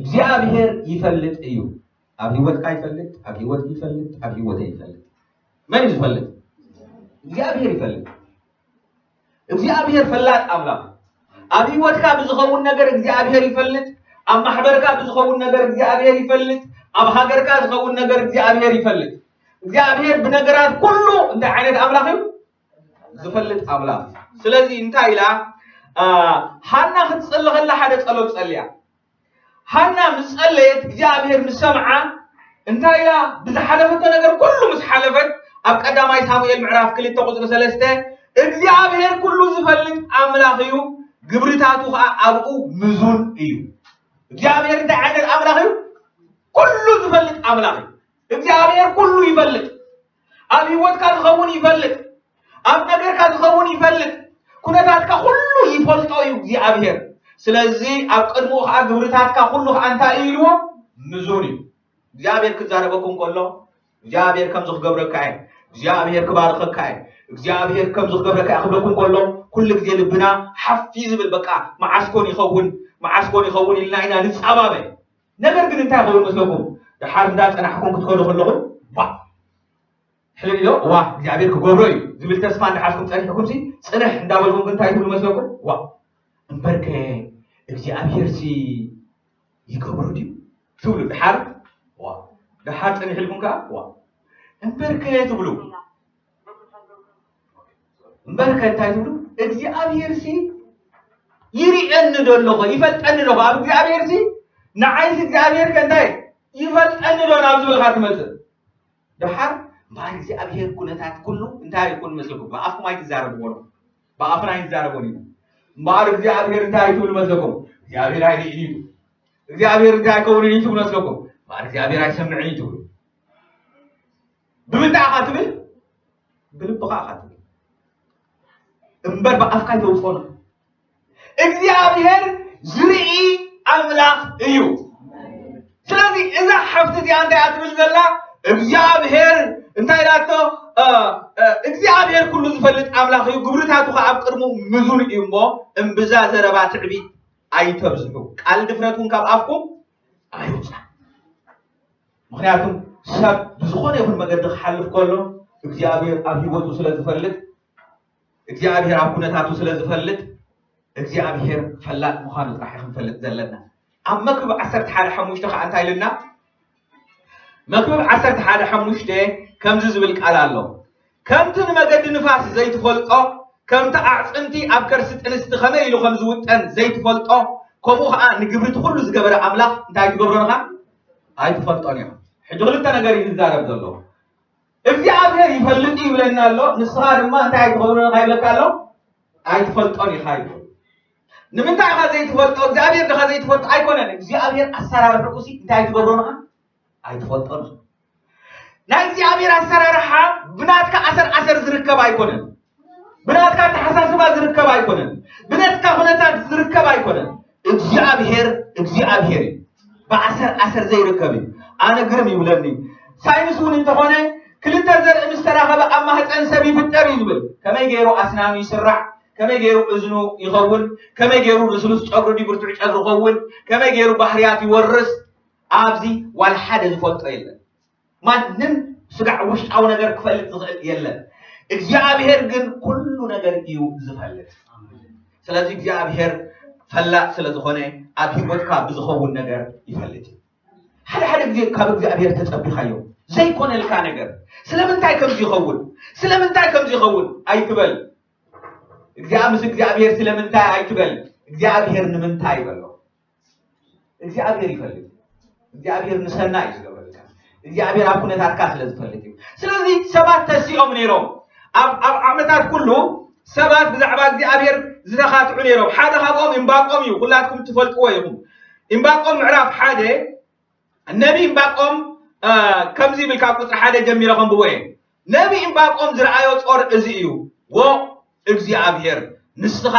እግዚኣብሔር ይፈልጥ እዩ። ኣብ ህይወትካ ይፈልጥ፣ ኣብ ህይወት ይፈልጥ፣ ኣብ ህይወተ ይፈልጥ። መን እዩ ዝፈልጥ? እግዚኣብሔር ይፈልጥ። እግዚኣብሔር ፈላጥ ኣምላኽ። ኣብ ህይወትካ ብዝኸውን ነገር እግዚኣብሔር ይፈልጥ። ኣብ ማሕበርካ ብዝኸውን ነገር እግዚኣብሔር ይፈልጥ። ኣብ ሃገርካ ዝኸውን ነገር እግዚኣብሔር ይፈልጥ። እግዚኣብሔር ብነገራት ኩሉ እንታይ ዓይነት ኣምላኽ እዩ? ዝፈልጥ ኣምላኽ። ስለዚ እንታይ ኢላ? ሃና ክትጸሊ ከላ ሓደ ጸሎት ጸልያ። ሃና ምስ ጸለየት እግዚኣብሔር ምስ ሰምዓ እንታይ ኢላ? ብዝሓለፈቶ ነገር ኩሉ ምስ ሓለፈት ኣብ ቀዳማይ ሳሙኤል ምዕራፍ ክልተ ቁጽሪ ሰለስተ እግዚኣብሔር ኩሉ ዝፈልጥ ኣምላኽ እዩ፣ ግብርታቱ ኸዓ ኣብኡ ምዙን እዩ። እግዚኣብሔር እንታይ ዓይነት ኣምላኽ እዩ? ኩሉ ዝፈልጥ ኣምላኽ እዩ። እግዚኣብሔር ኩሉ ይፈልጥ። ኣብ ህይወትካ ዝኸውን ይፈልጥ። ኣብ ነገርካ ዝኸውን ይፈልጥ። ኩነታትካ ኩሉ ይፈልጦ እዩ እግዚኣብሔር። ስለዚ ኣብ ቅድሚኡ ኸዓ ግብርታትካ ኩሉ ኸዓ እንታይ እዩ ኢልዎ? ምዙን እዩ። እግዚኣብሔር ክዛረበኩም ከሎ እግዚኣብሔር ከምዚ ክገብረካ እየ፣ እግዚኣብሔር ክባርኸካ እየ፣ እግዚኣብሔር ከምዚ ክገብረካ እየ ክብለኩም ከሎ ኩሉ ግዜ ልብና ሓፍ እዩ ዝብል። በቃ መዓስ ኮን ይኸውን፣ መዓስ ኮን ይኸውን ኢልና ኢና ንጻባበ። ነገር ግን እንታይ ይኸውን መስለኩም? ደሓር እንዳጸናሕኩም ክትከዱ ከለኹም ባ ሕልል ኢሎ ዋ እግዚኣብሔር ክገብሮ እዩ ዝብል ተስፋ እንዳሓዝኩም ጸኒሕኩም ሲ ጽንሕ እንዳበልኩም ግን እንታይ ትብሉ መስለኩም? ዋ እምበርከ እግዚኣብሔር ሲ ይገብሮ ድዩ ትብሉ። ደሓር ዋ ደሓር ጸኒሕልኩም ከኣ ዋ እምበርከ ትብሉ። እምበርከ እንታይ ትብሉ? እግዚኣብሔር ሲ ይርእየኒ ዶ ኣለኹ? ይፈልጠኒ ዶ? ኣብ እግዚኣብሔር ሲ ንዓይስ እግዚኣብሔር ከ እንታይ ይፈልጠኒ ዶ ናብ ዝብልካ ትመጽእ። ደሓር እምበኣር እግዚኣብሔር ኩነታት ኩሉ እንታይ ኣይኮን መስለኩም? ብኣፍኩም ኣይትዛረብዎ ነው። ብኣፍና ኣይንዛረቦን ኢና። እምበኣር እግዚኣብሔር እንታይ ኣይትብሉ መስለኩም? እግዚኣብሔር ኣይርእይን እዩ። እግዚኣብሔር እንታይ ኣይከውንን እዩ ትብሉ መስለኩም? እምበኣር እግዚኣብሔር ኣይሰምዕን እዩ ትብሉ። ብምንታይ ኢኻ ትብል? ብልብኻ ኢኻ ትብል። እምበር ብኣፍካ ኣይተውፅኦን። እግዚኣብሔር ዝርኢ ኣምላኽ እዩ። ስለዚ እዛ ሓፍቲ እዚኣ እንታይ እያ ትብል ዘላ? እግዚኣብሔር እንታይ ኢላቶ? እግዚኣብሔር ኩሉ ዝፈልጥ ኣምላኽ እዩ፣ ግብርታቱ ኸዓ ኣብ ቅድሙ ምዙን እዩ እሞ እምብዛ ዘረባ ትዕቢት ኣይተብዝሑ፣ ቃል ድፍረት እውን ካብ ኣፍኩም ኣይውፃእ። ምክንያቱም ሰብ ብዝኾነ ይኹን መገዲ ክሓልፍ ከሎ እግዚኣብሔር ኣብ ህይወቱ ስለ ዝፈልጥ እግዚኣብሔር ኣብ ኩነታቱ ስለ ዝፈልጥ እግዚኣብሔር ፈላጥ ምዃኑ ጥራሕ ክንፈልጥ ዘለና። ኣብ መክብብ ዓሰርተ ሓደ ሓሙሽተ ከዓ እንታይ ኢልና? መክብብ ዓሰርተ ሓደ ሓሙሽተ ከምዚ ዝብል ቃል ኣሎ። ከምቲ ንመገዲ ንፋስ ዘይትፈልጦ፣ ከምቲ ኣዕፅምቲ ኣብ ከርሲ ጥንስቲ ከመይ ኢሉ ከም ዝውጠን ዘይትፈልጦ፣ ከምኡ ከዓ ንግብሪ እቲ ኩሉ ዝገበረ ኣምላኽ እንታይ ትገብሮን ኢኻ? ኣይትፈልጦን ኢኻ። ሕጂ ክልተ ነገር እዩ ዝዛረብ ዘሎ። እግዚኣብሔር ይፈልጥ ይብለና ኣሎ፣ ንስኻ ድማ እንታይ ኣይትገብሮን ኢኻ ይብለካ ኣሎ? ኣይትፈልጦን ኢኻ ይብል። ንምንታይ ኢኻ ዘይትፈልጦ? እግዚኣብሔር ድኻ ዘይትፈልጦ? ኣይኮነን። እግዚኣብሔር ኣሰራርሕኡ ሲ እንታይ ኣይትገብሮን ኢኻ? ኣይትፈልጦን። ናይ እግዚኣብሔር ኣሰራርሓ ብናትካ ኣሰር ኣሰር ዝርከብ ኣይኮነን። ብናትካ ኣተሓሳስባ ዝርከብ ኣይኮነን። ብናትካ ኩነታት ዝርከብ ኣይኮነን። እግዚኣብሔር እግዚኣብሔር እዩ። ብኣሰር ኣሰር ዘይርከብ እዩ። ኣነ ግርም ይብለኒ። ሳይንስ እውን እንተኾነ ክልተ ዘርኢ ምስ ተራኸበ ኣብ ማህፀን ሰብ ይፍጠር እዩ ዝብል። ከመይ ገይሩ ኣስናኑ ይስራዕ፣ ከመይ ገይሩ እዝኑ ይኸውን፣ ከመይ ገይሩ ልስሉስ ጨጉሪ ድዩ ብርቱዕ ጨጉሪ ይኸውን፣ ከመይ ገይሩ ባህርያት ይወርስ፣ ኣብዚ ዋላ ሓደ ዝፈልጦ የለን። ማንም ስጋዕ ውሽጣዊ ነገር ክፈልጥ ዝኽእል የለን። እግዚኣብሔር ግን ኩሉ ነገር እዩ ዝፈልጥ። ስለዚ እግዚኣብሔር ፈላጥ ስለ ዝኾነ ኣብ ህይወትካ ብዝኸውን ነገር ይፈልጥ እዩ። ሓደ ሓደ ግዜ ካብ እግዚኣብሔር ተጸቢኻዮ ዘይኮነልካ ነገር ስለምንታይ ከምዚ ይኸውን ስለምንታይ ከምዚ ይኸውን ኣይትበል። እግዚኣብ ምስ እግዚኣብሔር ስለምንታይ ኣይትበል። እግዚኣብሔር ንምንታይ ይበሎ። እግዚኣብሔር ይፈልጥ። እግዚኣብሔር ንሰና እዩ ዝገብረልካ። እግዚኣብሔር ኣብ ኩነታትካ ስለ ዝፈልጥ እዩ። ስለዚ ሰባት ተሲኦም ነይሮም። ኣብ ኣብ ዓመታት ኩሉ ሰባት ብዛዕባ እግዚኣብሔር ዝተኻትዑ ነይሮም። ሓደ ካብኦም እምባቆም እዩ። ኩላትኩም ትፈልጥዎ ኢኹም። እምባቆም ምዕራፍ ሓደ ነቢ እምባቆም ከምዚ ይብል። ካብ ቁፅሪ ሓደ ጀሚረ ከንብቦ እየ። ነቢ እምባቆም ዝረኣዮ ጾር እዚ እዩ። ዎ እግዚኣብሔር፣ ንስኻ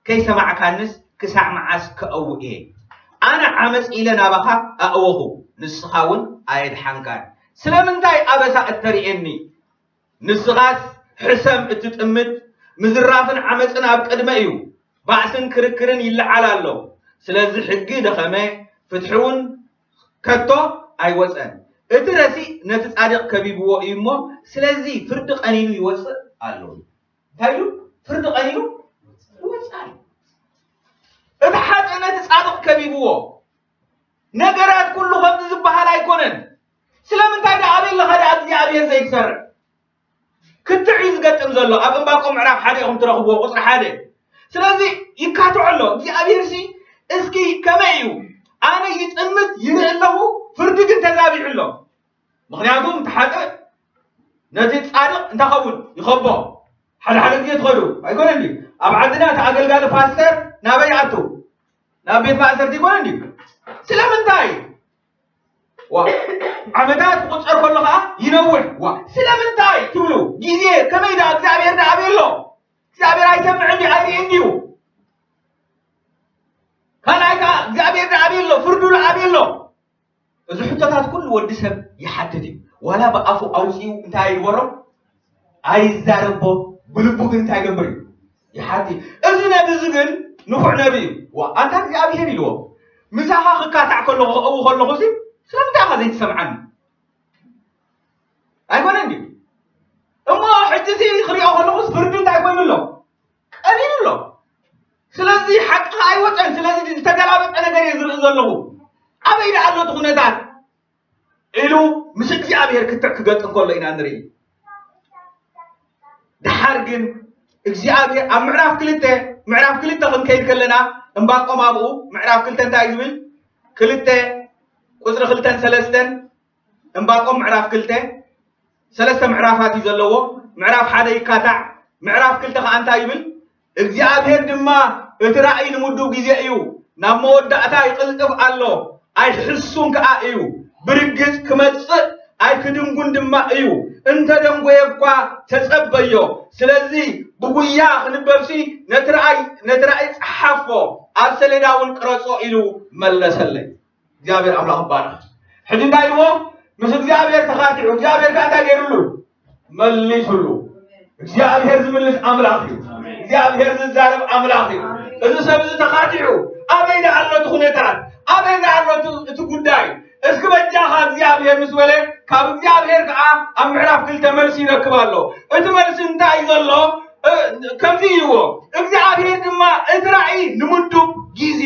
ከይሰማዕካንስ ክሳዕ መዓስ ክእውእ እየ? ኣነ ዓመፅ ኢለ ናባኻ ኣእወኹ፣ ንስኻ እውን ኣየድሓንካን። ስለምንታይ ኣበሳ እተርእየኒ? ንስኻስ ሕሰም እትጥምት፣ ምዝራፍን ዓመፅን ኣብ ቅድመ እዩ፣ ባእስን ክርክርን ይለዓል ኣሎ። ስለዚ ሕጊ ደኸመ፣ ፍትሒ እውን ከቶ ኣይወፀን። እቲ ረሲእ ነቲ ጻድቕ ከቢብዎ እዩ እሞ፣ ስለዚ ፍርዲ ቀኒኑ ይወፅእ ኣሎ። እንታይ ኢሉ? ፍርዲ ቀኒኑ ይወፅእ ኣሎ። እቲ ሓጥእ ነቲ ጻድቕ ከቢብዎ፣ ነገራት ኩሉ ከምዚ ዝበሃል ኣይኮነን። ስለምንታይ ደኣ ኣበይ ኣለኻ ደኣ እግዚኣብሔር ዘይትሰርዕ? ክትዕ እዩ ዝገጥም ዘሎ። ኣብ ዕንባቆም ምዕራፍ ሓደ ኢኹም ትረኽብዎ፣ ቁፅሪ ሓደ። ስለዚ ይካትዖ ኣሎ እግዚኣብሔር ሲ፣ እስኪ ከመይ እዩ? ኣነ ይጥምት ይርኢ ኣለኹ፣ ፍርዲ ግን ተዛቢዑ ኣሎ። ምኽንያቱ እቲ ሓጥእ ነቲ ጻድቕ እንታይ ኸውን ይኸቦ። ሓደ ሓደ ግዜ ትኸዱ ኣይኮነ እንዲ ኣብ ዓድና እቲ ኣገልጋሊ ፓስተር ናበይ ኣቱ? ናብ ቤት ማእሰርቲ ይኮነ እንዲ። ስለምንታይ? ዋ፣ ዓመታት ክቁፀር ከሎ ከዓ ይነውሕ። ዋ፣ ስለምንታይ ትብሉ? ግዜ ከመይ ደኣ እግዚኣብሔር ደኣ ኣበይ ኣሎ? እግዚኣብሔር ኣይሰምዕን ድዩ ኣይርእን ድዩ? ካልኣይ ከዓ እግዚኣብሔር ደኣ ኣበይ ኣሎ? ፍርዱ ደኣ ኣበይ ኣሎ? እዚ ሕቶታት ኩሉ ወዲ ሰብ ይሓትት እዩ። ዋላ ብኣፉ ኣውፂኡ እንታይ ኣይግበሮ ኣይዛረቦ፣ ብልቡ ግን እንታይ ይገብር እዩ? ይሓትት። እዚ ነቢ እዚ ግን ንፉዕ ነቢ እዩ። ዋ፣ ኣንታ እግዚኣብሔር ኢልዎ ምሳኻ ክካታዕ ከለኹ ክእው ከለኹ ሲ ስለምንታይ ኢኻ ዘይትሰምዓኒ? ኣይኮነን ድዩ? እሞ ሕጂ ሲ ክሪኦ ከለኹስ ፍርዲ እንታይ ኮይኑ ኣሎ? ቀሊሉ ኣሎ። ስለዚ ሓቂ ከኣ ኣይወፀን። ስለዚ ዝተገላበጠ ነገር እየ ዝርኢ ዘለኹ። ኣበይ ደኣ ኣሎ እቲ ኩነታት? ኢሉ ምስ እግዚኣብሔር ክትዕ ክገጥም ከሎ ኢና ንርኢ። ደሓር ግን እግዚኣብሔር ኣብ ምዕራፍ ክልተ ምዕራፍ ክልተ ክንከይድ ከለና እንባቆም ኣብኡ ምዕራፍ ክልተ እንታይ እዩ ዝብል? ክልተ ቁፅሪ ክልተን ሰለስተን እንባቆም ምዕራፍ ክልተ ሰለስተ ምዕራፋት እዩ ዘለዎ። ምዕራፍ ሓደ ይካታዕ። ምዕራፍ ክልተ ከዓ እንታይ ይብል? እግዚኣብሔር ድማ እቲ ራእይ ንምዱብ ግዜ እዩ፣ ናብ መወዳእታ ይቕልጥፍ ኣሎ፣ ኣይሕሱን ከዓ እዩ። ብርግጽ ክመጽእ ኣይክድንጉን ድማ እዩ። እንተ ደንጎየ እኳ ተጸበዮ። ስለዚ ብጉያ ክንበብሲ ነቲ ራእይ ነቲ ራእይ ጸሓፎ፣ ኣብ ሰሌዳ እውን ቅረጾ ኢሉ መለሰለይ። እግዚኣብሔር ኣምላኽ ይባረኽ። ሕጂ እንታይ ኢልዎ? ምስ እግዚኣብሔር ተኻቲዑ፣ እግዚኣብሔር ከኣ እንታይ ገይሩሉ? መሊሱሉ። እግዚኣብሔር ዝምልስ ኣምላኽ እዩ። እግዚኣብሔር ዝዛረብ ኣምላኽ እዩ። እዚ ሰብ እዚ ተኻቲዑ፣ ኣበይ ደኣ ኣሎ እቲ ኩነታት? ኣበይ ደኣ ኣሎ እቲ፣ እቲ ጉዳይ? እስኪ በጃኻ እግዚኣብሔር ምስ በለ፣ ካብ እግዚኣብሔር ከኣ ኣብ ምዕራፍ ክልተ መልሲ ይረክብ ኣሎ። እቲ መልሲ እንታይ እዩ ዘሎ? እ፣ ከምዚ ኢልዎ፣ እግዚኣብሔር ድማ እቲ ራእይ ንምዱብ ግዜ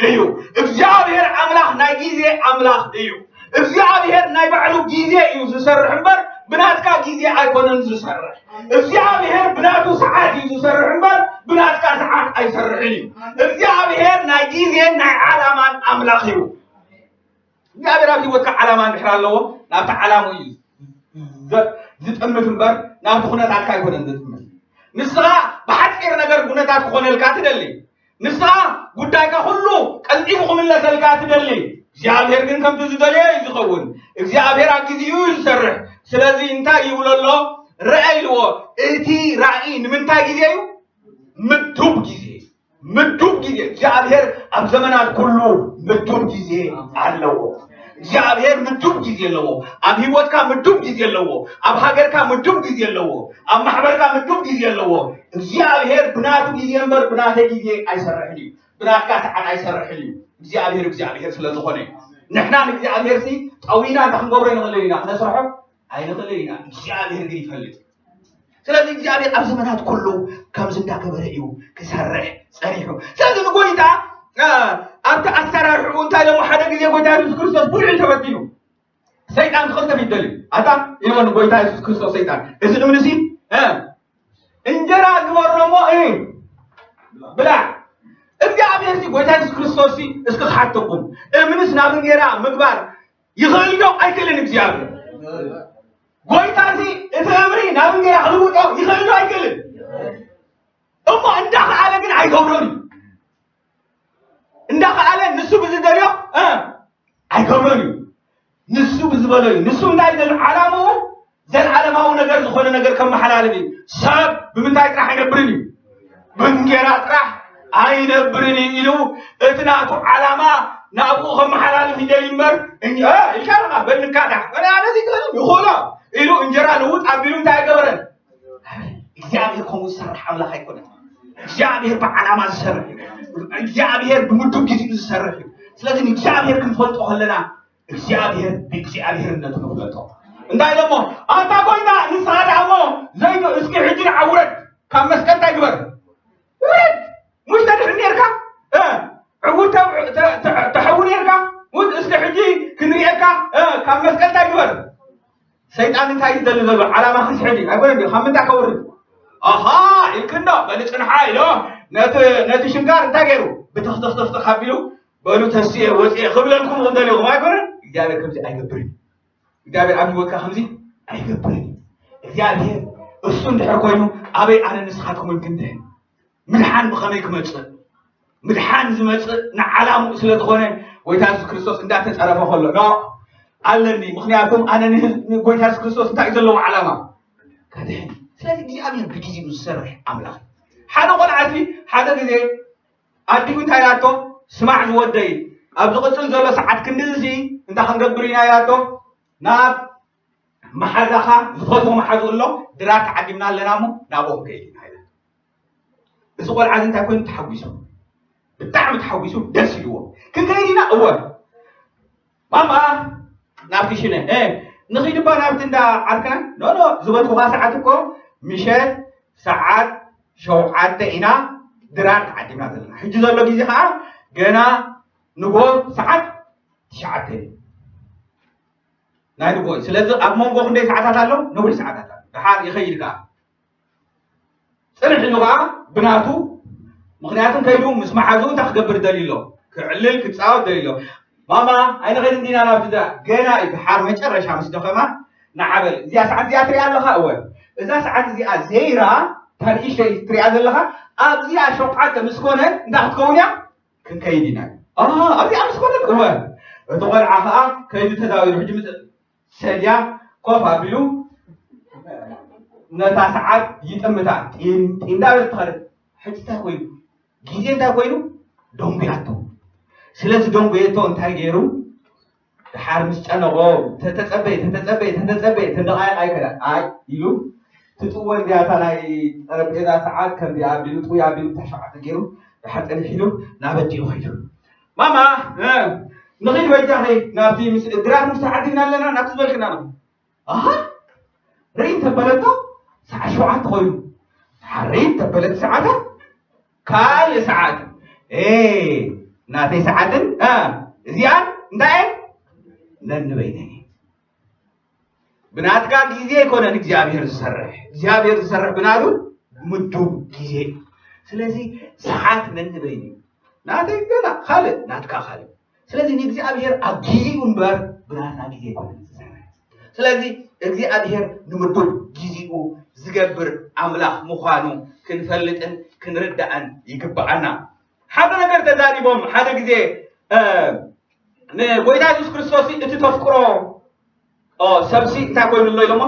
እዩ። እግዚኣብሔር ኣምላኽ ናይ ግዜ ኣምላኽ እዩ። እግዚኣብሔር ናይ ባዕሉ ግዜ እዩ ዝሰርሕ እምበር ብናትካ ግዜ ኣይኮነን ዝሰርሕ። እግዚኣብሔር ብናቱ ሰዓት እዩ ዝሰርሕ እምበር ብናትካ ሰዓት ኣይሰርሕን እዩ። እግዚኣብሔር ናይ ግዜን ናይ ዓላማን ኣምላኽ እዩ። እግዚኣብሔር ኣብ ህይወትካ ዓላማ እንድሕር ኣለዎ፣ ናብቲ ዓላማ እዩ ዘ-፣ ዝጥምት እምበር ናብቲ ኩነታትካ ኣይኮነን ዝጥምት። ንስኻ ብሓፂር ነገር ኩነታት ክኾነልካ ትደሊ። ንስኻ ጉዳይካ ኩሉ ቀልጢፉ ክምለሰልካ ትደሊ። እግዚኣብሔር ግን ከምቲ ዝደልዮ እዩ ዝኸውን። እግዚኣብሔር ኣብ ግዜኡ እዩ ዝሰርሕ። ስለዚ እንታይ ይብሎ ኣሎ? ርአ ኢልዎ። እቲ ራእይ ንምንታይ ግዜ እዩ? ምዱብ ግዜ። ምዱብ ግዜ። እግዚኣብሔር ኣብ ዘመናት ኩሉ ምዱብ ግዜ ኣለዎ። እግዚኣብሔር ምዱብ ግዜ ኣለዎ። ኣብ ህይወትካ ምዱብ ግዜ ኣለዎ። ኣብ ሃገርካ ምዱብ ግዜ ኣለዎ። ኣብ ማሕበርካ ምዱብ ግዜ ኣለዎ። እግዚኣብሔር ብናቱ ግዜ እምበር ብናተይ ግዜ ኣይሰርሕን እዩ። ብናትካ ሰዓት ኣይሰርሕን እዩ። እግዚኣብሔር እግዚኣብሔር ስለ ዝኾነ እዩ። ንሕና ንእግዚኣብሔር ሲ ጠዊና እንታይ ክንገብሮ ንኽእል ኢና? ክነስርሖ ኣይንኽእልን ኢና። እግዚኣብሔር ግን ይፈልጥ። ስለዚ እግዚኣብሔር ኣብ ዘመናት ኩሉ ከምዚ እንዳገበረ እዩ ክሰርሕ ጸኒሑ። ስለዚ ንጎይታ፣ እ፣ ኣብቲ ኣሰራርሕኡ እንታይ ኢሎሞ? ሓደ ግዜ ጎይታ የሱስ ክርስቶስ ብዙሕ እዩ ተፈቲኑ። ሰይጣን ክኽልተ ፊት ደልዩ። ኣታ ኢልዎ ንጎይታ የሱስ ክርስቶስ ሰይጣን፣ "እዚ እምኒ ሲ፣ እ፣ እንጀራ ግበሮ እሞ፣ እ፣ ብላዕ." እግዚኣብሔር ሲ ጎይታ የሱስ ክርስቶስ ሲ እስኪ ክሓተኩም፣ እምንስ ናብ እንጌራ ምግባር ይኽእል ዶ? ኣይክእልን። እግዚኣብሔር ጎይታ ሲ እቲ እምኒ ናብ እንጌራ ክልውጦ ይኽእል ዶ? ኣይክእልን። እሞ እንዳኸኣለ ግን ኣይገብሮን እዩ። እንዳኸኣለ ንሱ ብዝደልዮ፣ እ፣ ኣይገብሮን እዩ። ንሱ ብዝበሎ እዩ። ንሱ እንታይ ደል ዓላምኡ ዘልዓለማዊ ነገር ዝኾነ ነገር ከመሓላልፍ እዩ። ሰብ ብምንታይ ጥራሕ ኣይነብርን እዩ? ብእንጌራ ጥራሕ ኣይነብርን እዩ ኢሉ እቲ ናቱ ዓላማ ናብኡ ከመሓላልፍ ይደሊ እምበር፣ እኛ፣ እ፣ ኢልካ ኣለኻ፣ በል ንካታሕ፣ በል ኣነ እዚ ክኽእል ይኽእሎ ኢሉ እንጀራ ልውጥ ኣቢሉ እንታይ ኣይገበረን? እግዚኣብሔር ከምኡ ዝሰርሕ ኣምላኽ ኣይኮነን። እግዚኣብሔር ብዓላማ ዝሰርሕ እዩ። እግዚኣብሔር ብምዱብ ግዜኡ ዝሰርሕ እዩ። ስለዚ ንእግዚኣብሔር ክንፈልጦ ከለና እግዚኣብሔር ብእግዚኣብሔርነቱ ንፍለጦ። እንታይ ኢሎሞ? ኣንታ ጎይታ ንስኻ ደኣ እሞ ዘይኑ እስኪ ሕጂ ንዓውረድ ካብ መስቀል እንታይ ግበር? ውረድ። ሙሽ ተድሕን ነርካ? እ፣ ዕውር ተ- ተ- ተ- ተሐዊ ነርካ? ውድ እስኪ ሕጂ ክንሪኤካ፣ እ፣ ካብ መስቀል እንታይ ግበር? ሰይጣን እንታይ እዩ ዝደሊ ዘሎ? ዓላማ ክስሕት እዩ። ኣይኮነን ድዩ? ካብ ምንታይ ከውርድ? ኣሃ፣ ኢልክኖ፣ በሊ ጽንሓ ኢሎ፣ ነቲ ነቲ ሽንካር እንታይ ገይሩ? ብትኽትኽትኽትኽ ኣቢሉ፣ በሉ ተስየ ወፅየ ክብለልኩም ዝደልኹም ኣይኮነን? እግዚኣብሔር ከምዚ ኣይገብርን። እግዚኣብሔር ኣብ ህይወትካ ከምዚ ኣይገብርን። እግዚኣብሔር እሱ እንድሕር ኮይኑ ኣበይ ኣነ ንስኻትኩም ክንድሕን? ምድሓን ብኸመይ ክመጽእ? ምድሓን ዝመጽእ ንዓላምኡ ስለ ዝኾነ ጎይታ የሱስ ክርስቶስ እንዳተጸረፈ ከሎ፣ ኖ ኣለኒ፣ ምኽንያቱም ኣነ ንህዝ- ንጎይታ የሱስ ክርስቶስ እንታይ እዩ ዘለዎ ዓላማ? ከድሕን። ስለዚ እግዚኣብሔር ብግዜኡ ዝሰርሕ ኣምላኽ እዩ። ሓደ ቆልዓ እዚ ሓደ ግዜ ኣዲኡ እንታይ ኢላቶ? ስማዕ ዝወደይ፣ ኣብ ዝቕጽል ዘሎ ሰዓት ክንድዚ እንታይ ክንገብር ኢና ኢላቶ? ናብ መሓዛኻ ዝፈትዎ መሓዙ ኣሎ ድራር ተዓዲምና ኣለና እሞ ናብኦም ከይድ ኢና ኢላቶ። እዚ ቆልዓ እዚ እንታይ ኮይኑ ተሓጒሱ? ብጣዕሚ ተሓጒሱ ደስ ኢልዎ። ክንከይድ ኢና? እወ። ማማ ናብቲ ሽነ እ፣ ንኺድ እባ ናብቲ እንዳ ዓርክና። ኖ ኖ ዝበልኩኻ ሰዓት እኮ ምሸት ሰዓት ሸውዓተ ኢና ድራር ተዓዲምና ዘለና። ሕጂ ዘሎ ግዜ ከዓ ገና ንጎ ሰዓት ትሽዓተ እዩ። ናይ ንጎ እዩ። ስለዚ ኣብ መንጎ ክንደይ ሰዓታት ኣሎ? ነዊሕ ሰዓታት ኣሎ። ደሓር ይኸይድ ከዓ። ጽንሕ ኢሉ ከዓ ብናቱ፣ ምኽንያቱም ከይዱ ምስ መሓዙ እንታይ ክገብር ደልዩ ኣሎ? ክዕልል ክጻወት ደልዩ ኣሎ። ማማ ኣይንኸይድ እንዲና ናብቲ ድራር? ገና እዩ። ደሓር መጨረሻ ምስ ደኸማ ንዓበል። እዚኣ ሰዓት እዚኣ ትሪኣ ኣለኻ? እወ። እዛ ሰዓት እዚኣ ዘይራ እታ ንእሽተይ ትሪኣ ዘለኻ ኣብዚኣ ሸውዓተ ምስ ኮነ እንታይ ክትከውን እያ? ክንከይድ ኢና። ኣ፣ ኣብዚኣ ምስ ኮነ እወ። እቲ ቆልዓ ከዓ ከይዱ ተዛዊሩ ሕጂ ምስ ሰድያ ኮፍ ኣቢሉ ነታ ሰዓት ይጥምታ። ጢን ጢን እንዳበለት ትኸደ። ሕጂ እንታይ ኮይኑ? ግዜ እንታይ ኮይኑ? ደንጉያቶ። ስለዚ ደንጉየቶ እንታይ ገይሩ? ደሓር ምስ ጨነቆ፣ ተተጸበይ፣ ተተጸበይ፣ ተተጸበይ፣ ተደቓይቕ ኣይከዳን። ኣይ ኢሉ ትጥወ እንዲያ እታ ናይ ጠረጴዛ ሰዓት ከምዚ ኣቢሉ ጥውይ ኣቢሉ እታ ሸውዓተ ገይሩ ደሓር ጸኒሕ ኢሉ ናብ ኣዲኡ ከይዱ። ማማ እ፣ ንኺድ በጃኺ ናብቲ ምስ ድራር ምስ ተዓዲምና ኣለና ናብቲ ዝበልክና ነው። ኣሃ ርኢ እንተበለቶ ሰዓት ሸውዓተ ኮይኑ። ርኢ እንተበለት ሰዓታ ካልእ ሰዓት እ፣ ናተይ ሰዓትን እ፣ እዚኣን እንታይ እየን? ነንበይነን እየን። ብናትካ ግዜ ኣይኮነን እግዚኣብሔር ዝሰርሕ። እግዚኣብሔር ዝሰርሕ ብናቱ ምዱብ ግዜ እዩ። ስለዚ ሰዓት ነንበይኑ እዩ። ናተይ ገና ካልእ፣ ናትካ ካልእ። ስለዚ ንእግዚኣብሔር ኣብ ግዜኡ እምበር ብናትና ግዜ ኣይኮነን ዝሰርሕ። ስለዚ እግዚኣብሔር ንምዱብ ግዜኡ ዝገብር ኣምላኽ ምዃኑ ክንፈልጥን ክንርዳእን ይግብኣና። ሓደ ነገር ተዛሪቦም ሓደ ግዜ እ፣ ንጎይታ የሱስ ክርስቶስ እቲ ተፍቅሮ ኦ፣ ሰብሲ እንታይ ኮይኑ ኣሎ ኢሎሞ?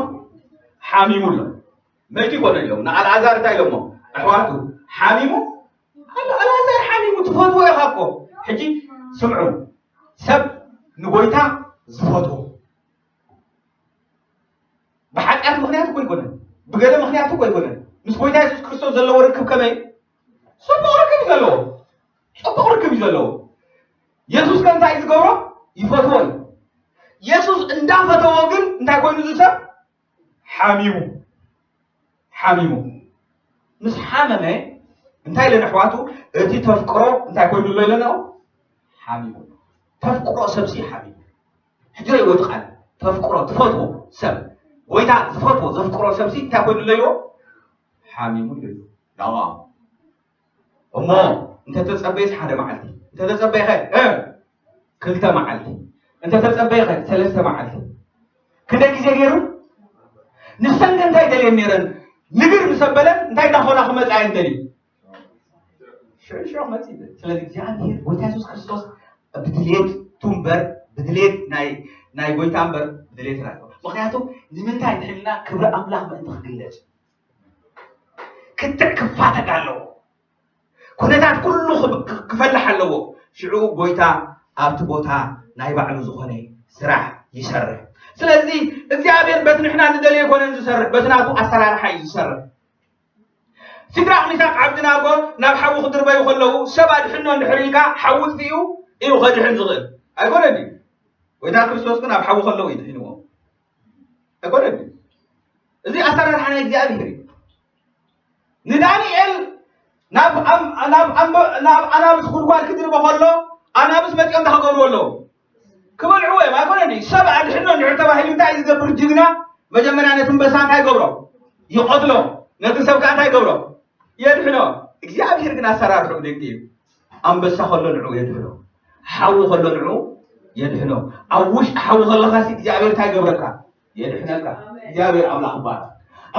ሓሚሙ ኣሎ። መይቱ ይኮነ ኢሎም ንኣልኣዛር እንታይ ኢሎሞ? ኣሕዋቱ ሓሚሙ ኣሎ። ኣልኣዛር ሓሚሙ ትፈትዎ ኢኻ እኮ። ሕጂ ስምዑ፣ ሰብ ንጎይታ ዝፈትዎ ብሓጢኣት ምኽንያት እኮ ኣይኮነን፣ ብገለ ምኽንያት እኮ ኣይኮነን። ምስ ጎይታ የሱስ ክርስቶስ ዘለዎ ርክብ ከመይ? ጽቡቕ ርክብ እዩ ዘለዎ። ጽቡቕ ርክብ እዩ ዘለዎ። የሱስ ከ እንታይ እዩ ዝገብሮ? ይፈትዎ እዩ። የሱስ እንዳፈተዎ ግን እንታይ ኮይኑ እዚ ሰብ? ሓሚሙ። ሓሚሙ። ምስ ሓመመ እንታይ ኢለን ኣሕዋቱ? እቲ ተፍቅሮ እንታይ ኮይኑ ኣሎ ኢለናኦ? ሓሚሙ። ተፍቅሮ ሰብሲ ሓሚሙ። ሕጂ ረእይዎ እቲ ቃል። ተፍቅሮ፣ ትፈትዎ ሰብ፣ ጎይታ ዝፈትዎ ዘፍቅሮ ሰብሲ እንታይ ኮይኑ ኣለዎ? ሓሚሙ እዩ። ዳዋ። እሞ እንተተጸበየስ ሓደ መዓልቲ፣ እንተተጸበየኸ እ፣ ክልተ መዓልቲ፣ እንተተጸበየኸ ሰለስተ መዓልቲ። ክንደይ ግዜ ገይሩ? ንሰን ከ እንታይ ደልየን ነይረን? ንግር ምስ ኣበለን እንታይ እንዳኾና ክመጻ እየን ደልዩ? ሽዑ ሽዑ ክመጽእ ይብል። ስለዚ እግዚኣብሔር ጎይታ የሱስ ክርስቶስ ብድሌት ቱ እምበር፣ ብድሌት ናይ ናይ ጎይታ እምበር ብድሌት ናይ ምኽንያቱ ንምንታይ እንድሕልና ክብሪ ኣምላኽ ምእንቲ ክግለጽ ክትዕ ክፋተግ ኣለዎ። ኩነታት ኩሉ ክብ- ክ- ክፈልሕ ኣለዎ። ሽዑ ጎይታ ኣብቲ ቦታ ናይ ባዕሉ ዝኾነ ስራሕ ይሰርሕ። ስለዚ እግዚኣብሔር በቲ ንሕና ንደልዮ ኣይኮነን ዝሰርሕ፣ በቲ ናቱ ኣሰራርሓ እዩ ዝሰርሕ። ሲድራቅ ሚሳቅ ዓብድናጎ ናብ ሓዊ ክድርበዩ ከለዉ ሰብ ኣድሕኖ እንድሕር ኢልካ ሓዊ ጥፊኡ እዩ ከድሕን ዝኽእል ኣይኮነን እዩ። ጎይታ ክርስቶስ ግን ኣብ ሓዊ ከለዉ እዩ ድሒንዎም ኣይኮነን እዩ። እዚ ኣሰራርሓ ናይ እግዚኣብሔር እዩ። ንዳንኤል ናብ ኣም- ናብ ኣምበ- ናብ ኣናብስ ጉድጓድ ክድርበ ከሎ ኣናብስ መፂኦም እንታይ ክገብርዎ ኣለዎ? ክበልዕዎ እዮም ኣይኮነን እዩ። ሰብ ኣድሕኖ እንድሕር ተባሂሉ እንታይ እዩ ዝገብር ጅግና? መጀመርያ ነቲ ኣንበሳ እንታይ ይገብሮ? ይቐትሎ። ነቲ ሰብ ከዓ እንታይ ይገብሮ? የድሕኖ። እግዚኣብሔር ግን ኣሰራርሕኡ ደቂ እዩ። ኣንበሳ ከሎ ንዕኡ የድሕኖ። ሓዊ ከሎ ንዕኡ የድሕኖ። ኣብ ውሽጢ ሓዊ ከለኻሲ እግዚኣብሔር እንታይ ይገብረካ? የድሕነካ። እግዚኣብሔር ኣምላኽ ይባረክ።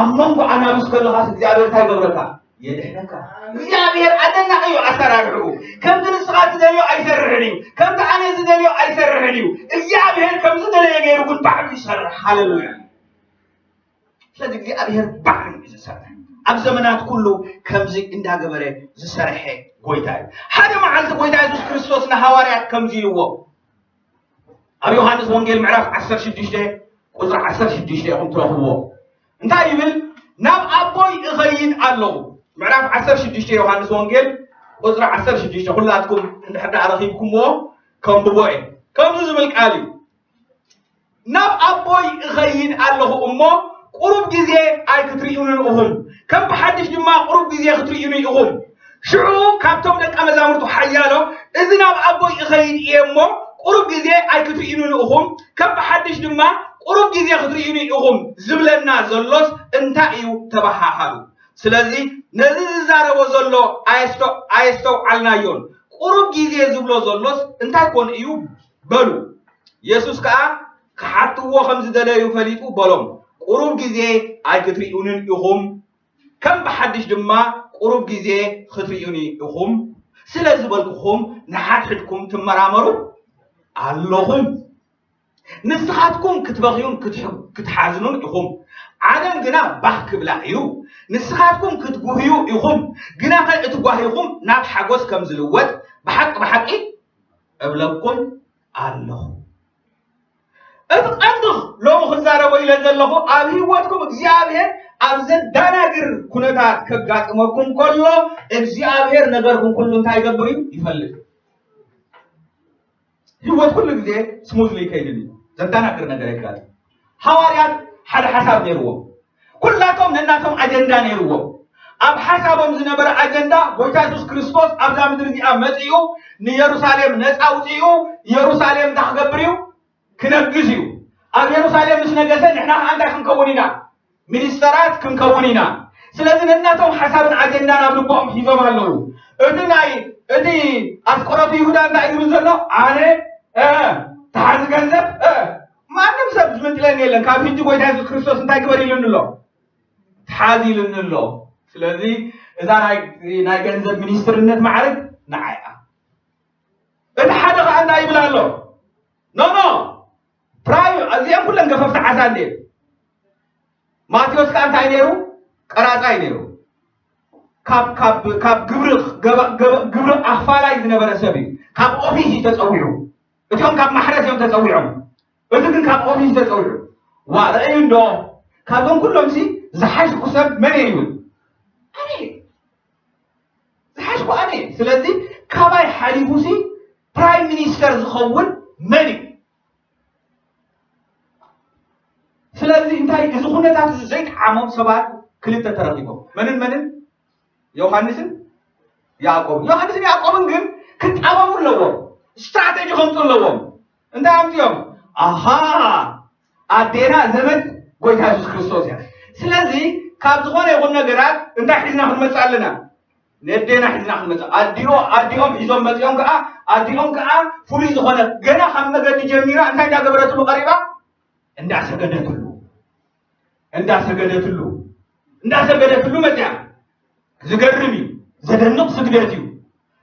ኣብ መንጎ ኣናብስ ከለኻሲ እግዚኣብሔር እንታይ ይገብረካ? የድሕነካ። እግዚኣብሔር ኣደናቂ እዩ ኣሰራርሕኡ። ከምቲ ንስኻ ትደልዮ ኣይሰርሕን እዩ። ከምቲ ኣነ ዝደልዮ ኣይሰርሕን እዩ። እግዚኣብሔር ከም ዝደለየ ገይሩ ግን ባዕሉ ይሰርሕ። ሃሌሉያ። ስለዚ እግዚኣብሔር ባዕሉ እዩ ዝሰርሕ። ኣብ ዘመናት ኩሉ ከምዚ እንዳገበረ ዝሰርሐ ጎይታ እዩ። ሓደ መዓልቲ ጎይታ የሱስ ክርስቶስ ንሃዋርያት ከምዚ ኢልዎም ኣብ ዮሃንስ ወንጌል ምዕራፍ ዓሰርተ ሽዱሽተ ቁፅሪ ዓሰርተ ሽዱሽተ ኢኹም ትረኽብዎ። እንታይ ይብል? ናብ ኣቦይ እኸይድ ኣለኹ። ምዕራፍ ዓሰርተ ሽዱሽተ ዮሃንስ ወንጌል ቁፅሪ ዓሰርተ ሽዱሽተ ኩላትኩም እንድሕር ደኣ ረኺብኩምዎ ከንብቦ እየ። ከምዚ ዝብል ቃል እዩ። ናብ ኣቦይ እኸይድ ኣለኹ እሞ ቁሩብ ግዜ ኣይክትርእዩንን ኢኹም፣ ከም ብሓድሽ ድማ ቁሩብ ግዜ ክትርእዩኒ ኢኹም። ሽዑ ካብቶም ደቀ መዛሙርቱ ሓያሎ፣ እዚ ናብ ኣቦይ እኸይድ እየ እሞ ቁሩብ ግዜ ኣይክትርእዩንን ኢኹም፣ ከም ብሓድሽ ድማ ቁሩብ ግዜ ክትርእዩኒ ኢኹም ዝብለና ዘሎስ እንታይ እዩ? ተበሃሃሉ። ስለዚ ነዚ ዝዛረቦ ዘሎ ኣየስተ- ኣየስተውዓልናዮን። ቁሩብ ግዜ ዝብሎ ዘሎስ እንታይ ኮን እዩ? በሉ። የሱስ ከኣ ክሓትዎ ከም ዝደለዩ ፈሊጡ በሎም፣ ቁሩብ ግዜ ኣይክትርእዩንን ኢኹም፣ ከም ብሓድሽ ድማ ቁሩብ ግዜ ክትርእዩኒ ኢኹም። ስለ ዝበልኩኹም ንሓድሕድኩም ትመራመሩ ኣለኹም። ንስኻትኩም ክትበኽዩን ክትሕ- ክትሓዝኑን ኢኹም፣ ዓለም ግና ባህ ክብላ እዩ። ንስኻትኩም ክትጉህዩ ኢኹም፣ ግናኸ እቲ ጓሂኹም ናብ ሓጎስ ከም ዝልወጥ ብሓቂ ብሓቂ እብለኩም ኣለኹ። እቲ ቀንዲ ሎሚ ክዛረቦ ኢለ ዘለኹ ኣብ ህይወትኩም እግዚኣብሔር ኣብ ዘዳናግር ኩነታት ከጋጥመኩም ከሎ እግዚኣብሔር ነገርኩም ኩሉ እንታይ ይገብር እዩ ይፈልጥ። ህይወት ኩሉ ግዜ ስሙዝሊ ይከይድን እዩ። ዘዳናግር ነገር የጋጥም። ሃዋርያት ሓደ ሓሳብ ነይርዎም። ኩላቶም ነናቶም ኣጀንዳ ነይርዎም። ኣብ ሓሳቦም ዝነበረ ኣጀንዳ ጎይታ የሱስ ክርስቶስ ኣብዛ ምድሪ እዚኣ መፂኡ ንየሩሳሌም ነፃ ኣውፂኡ የሩሳሌም እንታይ ክገብር እዩ? ክነግስ እዩ። ኣብ የሩሳሌም ምስ ነገሰ ንሕና ከዓ እንታይ ክንከውን ኢና? ሚኒስተራት ክንከውን ኢና። ስለዚ ነናቶም ሓሳብን ኣጀንዳን ኣብ ልቦም ሒዞም ኣለዉ። እቲ ናይ እቲ ኣስቆሮቱ ይሁዳ እንታይ እዩ ዝብል ዘሎ? ኣነ እ፣ ተሓዚ ገንዘብ እ፣ ማንም ሰብ ዝምንጥለኒ የለን። ካብ ሕጂ ጎይታ የሱስ ክርስቶስ እንታይ ግበር ኢሉኒ ኣሎ? ተሓዚ ኢሉኒ ኣሎ። ስለዚ እዛ ናይ ናይ ገንዘብ ሚኒስትርነት ማዕረግ ንዓይ እያ። እቲ ሓደ ከዓ እንታይ ይብል ኣሎ? ኖ ኖ ፕራዩ እዚኦም ኩለን ገፈፍቲ ዓሳ እንዴ። ማቴዎስ ከዓ እንታይ ነይሩ? ቀራፃይ ነይሩ። ካብ ካብ ካብ ግብሪ ገባ- ገባ- ግብሪ ኣኽፋላይ ዝነበረ ሰብ እዩ። ካብ ኦፊስ እዩ ተፀዊዑ። እቲኦም ካብ ማሕረስ እዮም ተፀዊዖም። እዚ ግን ካብ ኦፊስ ተፀዊዑ። ዋ ረእዩ እንዶ ካብዞም ኩሎም ሲ ዝሓሽኩ ሰብ መን እየ ይብል? ኣነ ዝሓሽኩ ኣነ እየ። ስለዚ ካባይ ሓሊፉ ሲ ፕራይም ሚኒስተር ዝኸውን መን እዩ? ስለዚ እንታይ እዚ ኩነታት እዚ ዘይጠዓሞም ሰባት ክልተ ተረኺቦም። መንን መንን? ዮሃንስን ያዕቆብን። ዮሃንስን ያዕቆብን ግን ክጣበቡ ኣለዎም። ስትራቴጂ ከምፁ ኣለዎም። እንታይ ኣምፅኦም? ኣሃ ኣዴና ዘመድ ጎይታ የሱስ ክርስቶስ እያ። ስለዚ ካብ ዝኾነ ይኹን ነገራት እንታይ ሒዝና ክንመፅእ ኣለና? ነዴና ሒዝና ክንመፅእ። ኣዲኦ ኣዲኦም ሒዞም መፂኦም ከዓ ኣዲኦም ከዓ ፍሉይ ዝኾነ ገና ካብ መገዲ ጀሚራ እንታይ እንዳገበረትሉ ቀሪባ? እንዳሰገደትሉ እንዳሰገደትሉ እንዳሰገደትሉ መፅያ። ዝገርም እዩ። ዘደንቕ ስግደት እዩ።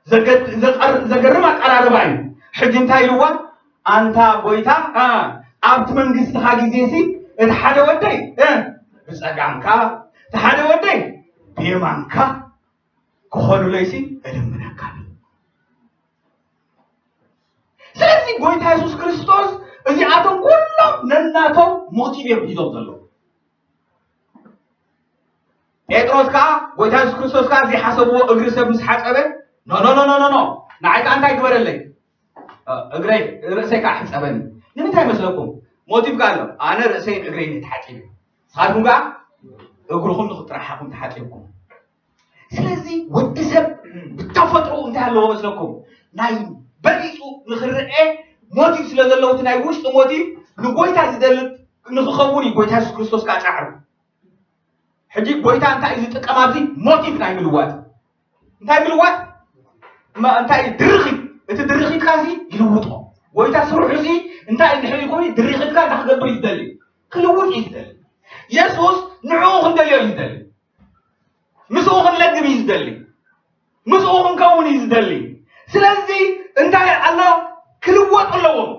ዘገድ- ዘቀር- ዘገርም ኣቀራርባ እዩ። ሕጂ እንታይ ኢልዋ? ኣንታ ጎይታ እ፣ ኣብቲ መንግስትኻ ግዜ ሲ እቲ ሓደ ወደይ እ፣ ብፀጋምካ እቲ ሓደ ወደይ ብየማንካ ክኾኑለይሲ እልምነካ። ስለዚ ጎይታ የሱስ ክርስቶስ እዚኣቶም ኩሎም ነናቶም ሞቲቭ እዮም ሒዞም ዘለዉ። ጴጥሮስ ከዓ ጎይታ የሱስ ክርስቶስ ከዓ ዘይሓሰብዎ እግሪ ሰብ ምስ ሓፀበ ኖ ኖ ኖ ኖ ኖ ንዓይ ከዓ እንታይ ግበረለይ? እግረይ ርእሰይ ከዓ ሕፀበኒ። ንምንታይ መስለኩም? ሞቲቭ ከዓ ኣሎ። ኣነ ርእሰይን እግረይን ተሓፂበ፣ ንስኻትኩም ከዓ እግርኹም ጥራሕ ኢኹም ተሓፂብኩም። ስለዚ ወዲ ሰብ ብተፈጥሮ እንታይ ኣለዎ መስለኩም? ናይ በሊፁ ንክርአ ሞቲቭ ስለ ዘለዎ፣ እቲ ናይ ውሽጢ ሞቲቭ ንጎይታ ዝደሊ ንክኸውን እዩ ጎይታ የሱስ ክርስቶስ ከዓ ፃዕሩ። ሕጂ ጎይታ እንታይ እዩ ዝጥቀም ኣብዚ? ሞቲቭ ናይ ምልዋጥ። እንታይ ምልዋጥ? እንታይ ድርኺት? እቲ ድርኺትካ እዚ ይልውጦ። ጎይታ ስርሑ እዚ እንታይ እንድሕር ይኮን? ድርኺትካ እንታይ ክገብር እዩ ዝደሊ? ክልውጥ እዩ ዝደሊ። የሱስ ንዕኡ ክንደልዮ እዩ ዝደሊ። ምስኡ ክንለግብ እዩ ዝደሊ። ምስኡ ክንከውን እዩ ዝደሊ። ስለዚ እንታይ ኣሎ? ክልወጡ ኣለዎም።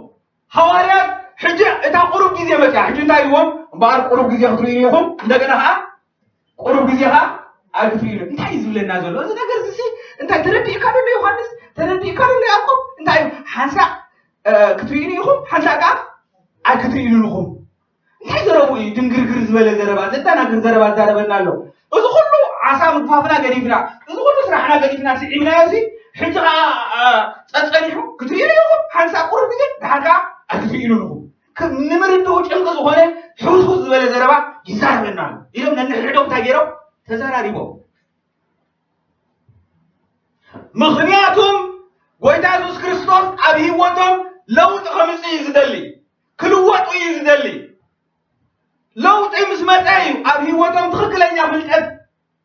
ሃዋርያት ሕጂ እታ ቁሩብ ግዜ መፅያ። ሕጂ እንታይ ኢልዎም? እምበኣር ቁሩብ ግዜ ክትርእዩ ኢኹም፣ እንደገና ከዓ ቁሩብ ግዜ ከዓ ኣይክትርእዩ። እንታይ እዩ ዝብለና ዘሎ እዚ ነገር እዚ? እንታይ ተረዲእካ ደሎ ዮሃንስ? ተረዲእካ ደሎ ያዕቆብ? እንታይ እዩ? ሓንሳእ ክትርእዩኒ ኢኹም፣ ሓንሳእ ከዓ ኣይክትርእዩኒ ኢኹም። እንታይ ዘረቡ እዩ? ድንግርግር ዝበለ ዘረባ፣ ዘደናግር ዘረባ ዛረበና ኣሎ። እዚ ኩሉ ዓሳ ምግፋፍና ገዲፍና፣ እዚ ኩሉ ስራሕና ገዲፍና ስዒብናዮ እዚ፣ ሕጂ ከዓ ጸጸኒሑ ክትርእዩ ኢኹም ሓንሳእ ቁሩብ ግዜ፣ ድሓር ከዓ ኣይክትርእዩን ኢኹም። ንምርድኡ ጭንቂ ዝኾነ ሕውስውስ ዝበለ ዘረባ ይዛረበና ኣሎ ኢሎም ነንሕድሕዶም እንታይ ገይሮም ተዘራሪቦም። ምኽንያቱም ጎይታ የሱስ ክርስቶስ ኣብ ህይወቶም ለውጢ ከምፅእ እዩ ዝደሊ፣ ክልወጡ እዩ ዝደሊ። ለውጢ ምስ መፀ እዩ ኣብ ህይወቶም ትኽክለኛ ፍልጠት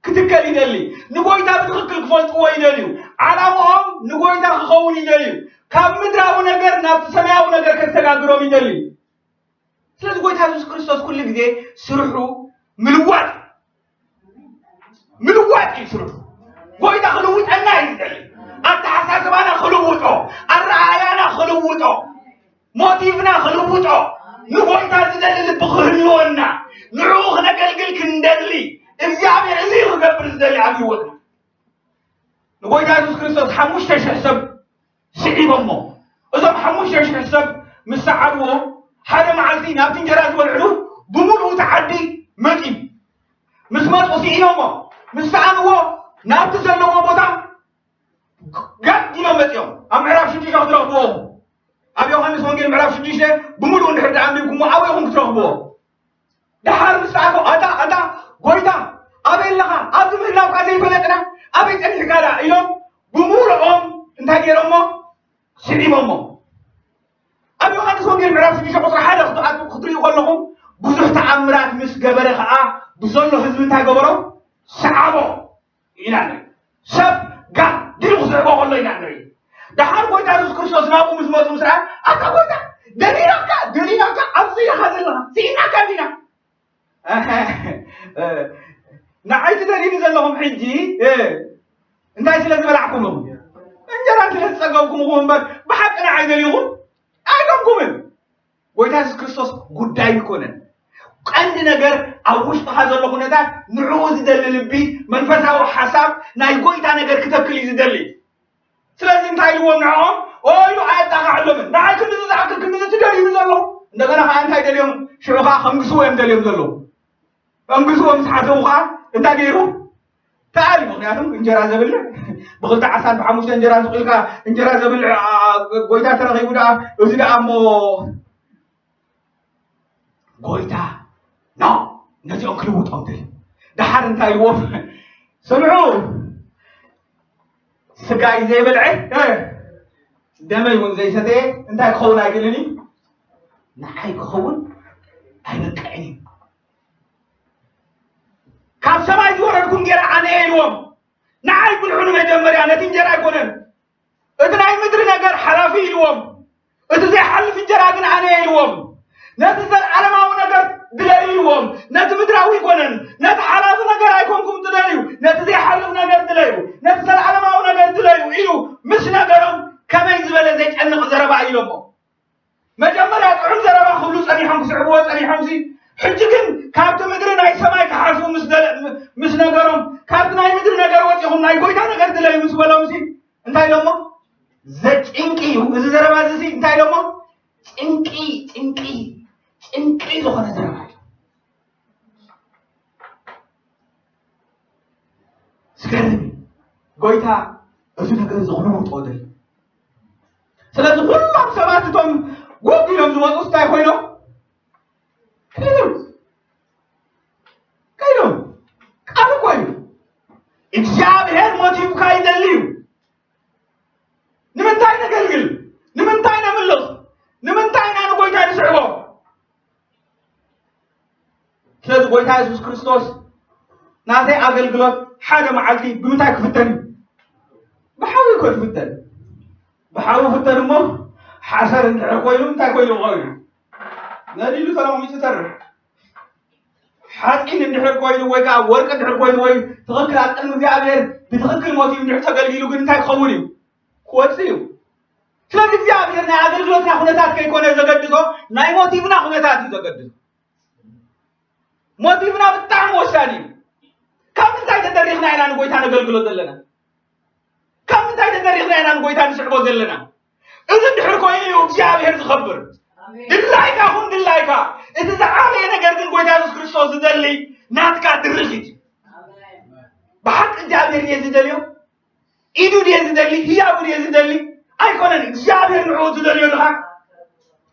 ክትከል ይደሊ፣ ንጎይታ ብትኽክል ክፈልጥዎ ይደልዩ። ዓላምኦም ንጎይታ ክኸውን ይደልዩ። ካብ ምድራዊ ነገር ናብቲ ሰማያዊ ነገር ከሰጋግሮም ይደልዩ። ስለዚ ጎይታ የሱስ ክርስቶስ ኩሉ ግዜ ስርሑ ምልዋጥ፣ ምልዋጥ እዩ ስርሑ። ጎይታ ክልውጠና እዩ ዝደሊ። ኣተሓሳስባና ክልውጦ፣ ኣረኣእያና ክልውጦ፣ ሞቲቭና ክልውጦ፣ ንጎይታ ዝደሊ ልቢ ክህልወና፣ ንዕኡ ክነገልግል ክንደሊ እግዚኣብሔር እዚ እዩ ክገብር ዝደሊ ኣብ ህይወትና። ንጎይታ የሱስ ክርስቶስ ሓሙሽተ ሽሕ ሰብ ስዒቦሞ። እዞም ሓሙሽተ ሽሕ ሰብ ምስ ሰዓብዎ ሓደ መዓልቲ ናብቲ እንጀራ ዝበልዕሉ ብምሉኡ እቲ ዓዲ መፂኡ። ምስ መፁ ስዒቦሞ ምስ ሰኣንዎ ናብቲ ዘለዎ ቦታ ጋድ ኢሎም መፂኦም። ኣብ ምዕራፍ ሽዱሽተ ክትረኽብዎ ኢኹም። ኣብ ዮሃንስ ወንጌል ምዕራፍ ሽዱሽተ ብምሉኡ እንድሕር ደኣ ኣንቢብኩሞ ኣብኡ ኢኹም ክትረኽብዎ። ደሓር ምስ ረኣኹ ኣታ ኣታ ጎይታ ኣበይ ኣለኻ? ኣብዚ ምህላውካ ዘይፈለጥና ኣበይ ጸኒሕካ ደኣ ኢሎም ብምሉኦም እንታይ ገይሮሞ? ስዒቦሞ። ኣብ ዮሃንስ ወንጌል ምዕራፍ ሽዱሽተ ቁፅሪ ሓደ ክትኣቱ ክትርእዩ ከለኹም ብዙሕ ተኣምራት ምስ ገበረ ከዓ ብዘሎ ህዝቢ እንታይ ገበሮ? ሰዓቦ። ኢና ንርኢ። ሰብ ጋር ድዩ ክስዕቦ ከሎ ኢና ንርኢ። ደሓር ጎይታ የሱስ ክርስቶስ ናብኡ ምስ መፁ ምስ ረኣ ኣታ ጎይታ ደሊናካ ደሊናካ ኣብዚ ኢኻ ዘለኻ ስኢናካ እንዲና። ንዓይ ትደልዩኒ ዘለኹም ሕጂ እንታይ ስለ ዝበላዕኩም ኢኹም? እንጀራ ስለ ዝፀገብኩም ኢኹም እምበር ብሓቂ ንዓይ ደልዩኹም ኣይኮንኩምን። ጎይታ የሱስ ክርስቶስ ጉዳይ ይኮነን። ቀንዲ ነገር ኣብ ውሽጥኻ ዘሎ ኩነታት ንዕኡ ዝደሊ ልቢ መንፈሳዊ ሓሳብ ናይ ጎይታ ነገር ክተክል እዩ ዝደሊ። ስለዚ እንታይ ኢልዎም ንዕኦም? ኦይሉ ኣየጣቕዐሎምን። ንዓይ ክንድዚ ዝኣክል ክንድዚ ትደልዩ ዘለኹ። እንደገና ከዓ እንታይ ደልዮም? ሽዑ ከዓ ከምግስዎ እዮም ደልዮም ዘለዉ። ከምግስዎ ምስ ሓሰቡ ከዓ እንታይ ገይሩ? ተኣልዩ። ምክንያቱም እንጀራ ዘብልዕ ብክልተ ዓሳን ብሓሙሽተ እንጀራ ዝቁልካ እንጀራ ዘብልዕ ጎይታ ተረኺቡ ደኣ እዚ ደኣ እሞ ጎይታ ኖ ነዚኦም ክልውጦም ድል ደሓር እንታይ ኢልዎም? ስምዑ፣ ስጋይ ዘይበልዐ ደመይ እውን ዘይሰተየ እንታይ ክኸውን ኣይክእልን እዩ? ንዓይ ክኸውን ኣይበቅዕን እዩ። ካብ ሰማይ ዝወረድኩ እንጀራ ኣነ እየ ኢልዎም። ንዓይ ብልዑ ንመጀመርያ ነቲ እንጀራ ኣይኮነን እቲ ናይ ምድሪ ነገር ሓላፊ ኢልዎም። እቲ ዘይሓልፍ እንጀራ ግን ኣነ እየ ኢልዎም። ነቲ ዘለዓለማዊ ነገር ድለዩ ኢልዎም። ነቲ ምድራዊ ኣይኮነን፣ ነቲ ሓላፊ ነገር ኣይኮንኩም ትደልዩ፣ ነቲ ዘይሓልፍ ነገር ድለዩ፣ ነቲ ዘለዓለማዊ ነገር ድለዩ ኢሉ ምስ ነገሮም ከመይ ዝበለ ዘጨንቕ ዘረባ ኢሎሞ። መጀመርያ ጥዑም ዘረባ ክብሉ ጸኒሖም ክስዕብዎ ጸኒሖም ሲ ሕጂ ግን ካብቲ ምድሪ ናይ ሰማይ ክሓልፉ ምስ ደለ ምስ ነገሮም ካብቲ ናይ ምድሪ ነገር ወጺኹም ናይ ጎይታ ነገር ድለዩ ምስ በሎም ሲ እንታይ ኢሎሞ? ዘጭንቂ እዩ እዚ ዘረባ እዚ ሲ እንታይ ኢሎሞ? ጭንቂ ጭንቂ ጭንቂ ዝኾነ ዘረባ እዩ። ዝገርም እዩ። ጎይታ እዚ ነገር እዚ ክልውጦ ደል ስለዚ ኩሎም ሰባት እቶም ጎግ ኢሎም ዝመፁ እንታይ ኮይኖም? ከይዶም። ከይዶም። ቃል እኮ እዩ። እግዚኣብሔር ሞቲቭካ ይደሊ እዩ። ንምንታይ ነገልግል? ንምንታይ ነምልኽ? ንምንታይ ኢና ንጎይታ ንስዕቦ? ስለዚ ጎይታ የሱስ ክርስቶስ ናተይ ኣገልግሎት ሓደ መዓልቲ ብምንታይ ክፍተን እዩ? ብሓዊ እኮ ዝፍተን። ብሓዊ ፍተን እሞ ሓሰር እንድሕር ኮይኑ እንታይ ኮይኑ ይኸውን? ነዲሉ ተለሚሱ ይተርፍ። ሓፂን እንድሕር ኮይኑ ወይ ከዓ ወርቂ እንድሕር ኮይኑ ወይ ትኽክል ኣብ ቅድሚ እግዚኣብሔር ብትኽክል ሞቲቭ እንድሕር ተገልጊሉ ግን እንታይ ክኸውን እዩ? ክወፅእ እዩ። ስለዚ እግዚኣብሔር ናይ ኣገልግሎትና ኩነታት ከይኮነ ዘገድሶ ናይ ሞቲቭና ኩነታት እዩ ዘገድሶ። ሞቲቭና ብጣዕሚ ወሳኒ እዩ። ካብ ምንታይ ተደሪኽና ኢና ንጎይታ ነገልግሎ ዘለና? ካብ ምንታይ ተደሪኽና ኢና ንጎይታ ንስዕቦ ዘለና? እዚ እንድሕር ኮይኑ እዩ እግዚኣብሔር ዝኸብር። ድላይካ ኩን ድላይካ፣ እቲ ዝዓበየ ነገር ግን ጎይታ የሱስ ክርስቶስ ዝደሊ ናትካ ድርኺት እዩ። ብሓቂ እግዚኣብሔር ድየ ዝደልዮ? ኢዱ ድየ ዝደሊ? ህያቡ ድየ ዝደሊ? ኣይኮነን። እግዚኣብሔር ንዕኡ ዝደልዮ ድኻ?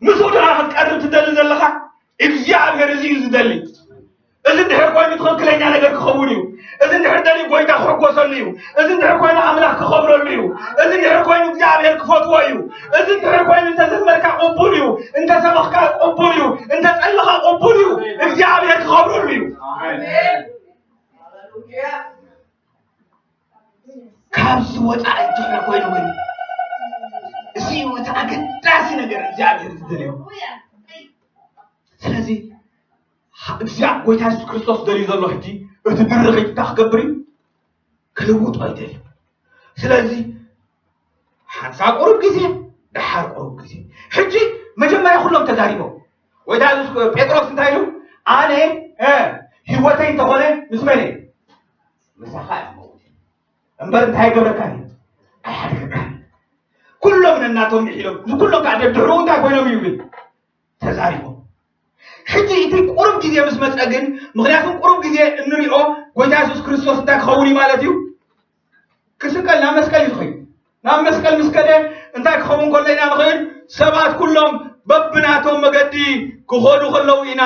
ምስኡ ድኻ ክትቀርብ ትደሊ ዘለኻ? እግዚኣብሔር እዚ እዩ ዝደሊ። እዚ እንድሕር ኮይኑ ትኽክለኛ ነገር ክኸውን እዩ። እዚ እንድሕር ደልዩ ጎይታ ክሕጎሰሉ እዩ። እዚ እንድሕር ኮይኑ ኣምላኽ ክኸብረሉ እዩ። እዚ እንድሕር ኮይኑ እግዚኣብሔር ክፈትዎ እዩ። እዚ እንድሕር ኮይኑ እንተዘመርካ ቅቡል እዩ። እንተሰበኽካ ቅቡል እዩ። እንተጸለኻ ቅቡል እዩ። እግዚኣብሔር ክኸብረሉ እዩ። ኣሜን። ካብዚ ወፃኢ እንተኾነ ኮይኑ ግን እዚ እዩ እቲ ኣገዳሲ ነገር እግዚኣብሔር ዝደልዮ። ስለዚ እግዚኣብሔር ጎይታ የሱስ ክርስቶስ ደልዩ ዘሎ ሕጂ እቲ ድርኺት እንታይ ክገብር እዩ? ክልውጦ ይደልዩ። ስለዚ ሓንሳ ቁሩብ ግዜ፣ ደሓር ቁሩብ ግዜ። ሕጂ መጀመርያ ኩሎም ተዛሪቦም። ጎይታ የሱስ ጴጥሮስ እንታይ ኢሉ? ኣነ እ፣ ህይወተይ እንተኾነ ምስ መን እየ? ምሳኻ እየ ክኸውን እምበር እንታይ ይገብረካ እየ? ኣይሓድገካን። ኩሎም ነናቶም ምሒሎም ንኩሎም ከዓ ደድሕሩ እንታይ ኮይኖም እዩ ይብል? ተዛሪቦም። ሕጂ እቲ ቁሩብ ግዜ ምስ መፀ ግን፣ ምክንያቱም ቁሩብ ግዜ እንሪኦ ጎይታ የሱስ ክርስቶስ እንታይ ክኸውን እዩ ማለት እዩ? ክስቀል ናብ መስቀል እዩ ዝኸይድ። ናብ መስቀል ምስ ከደ እንታይ ክኸውን ከሎ ኢና ንኽእል? ሰባት ኩሎም በብናቶም መገዲ ክኸዱ ከለዉ ኢና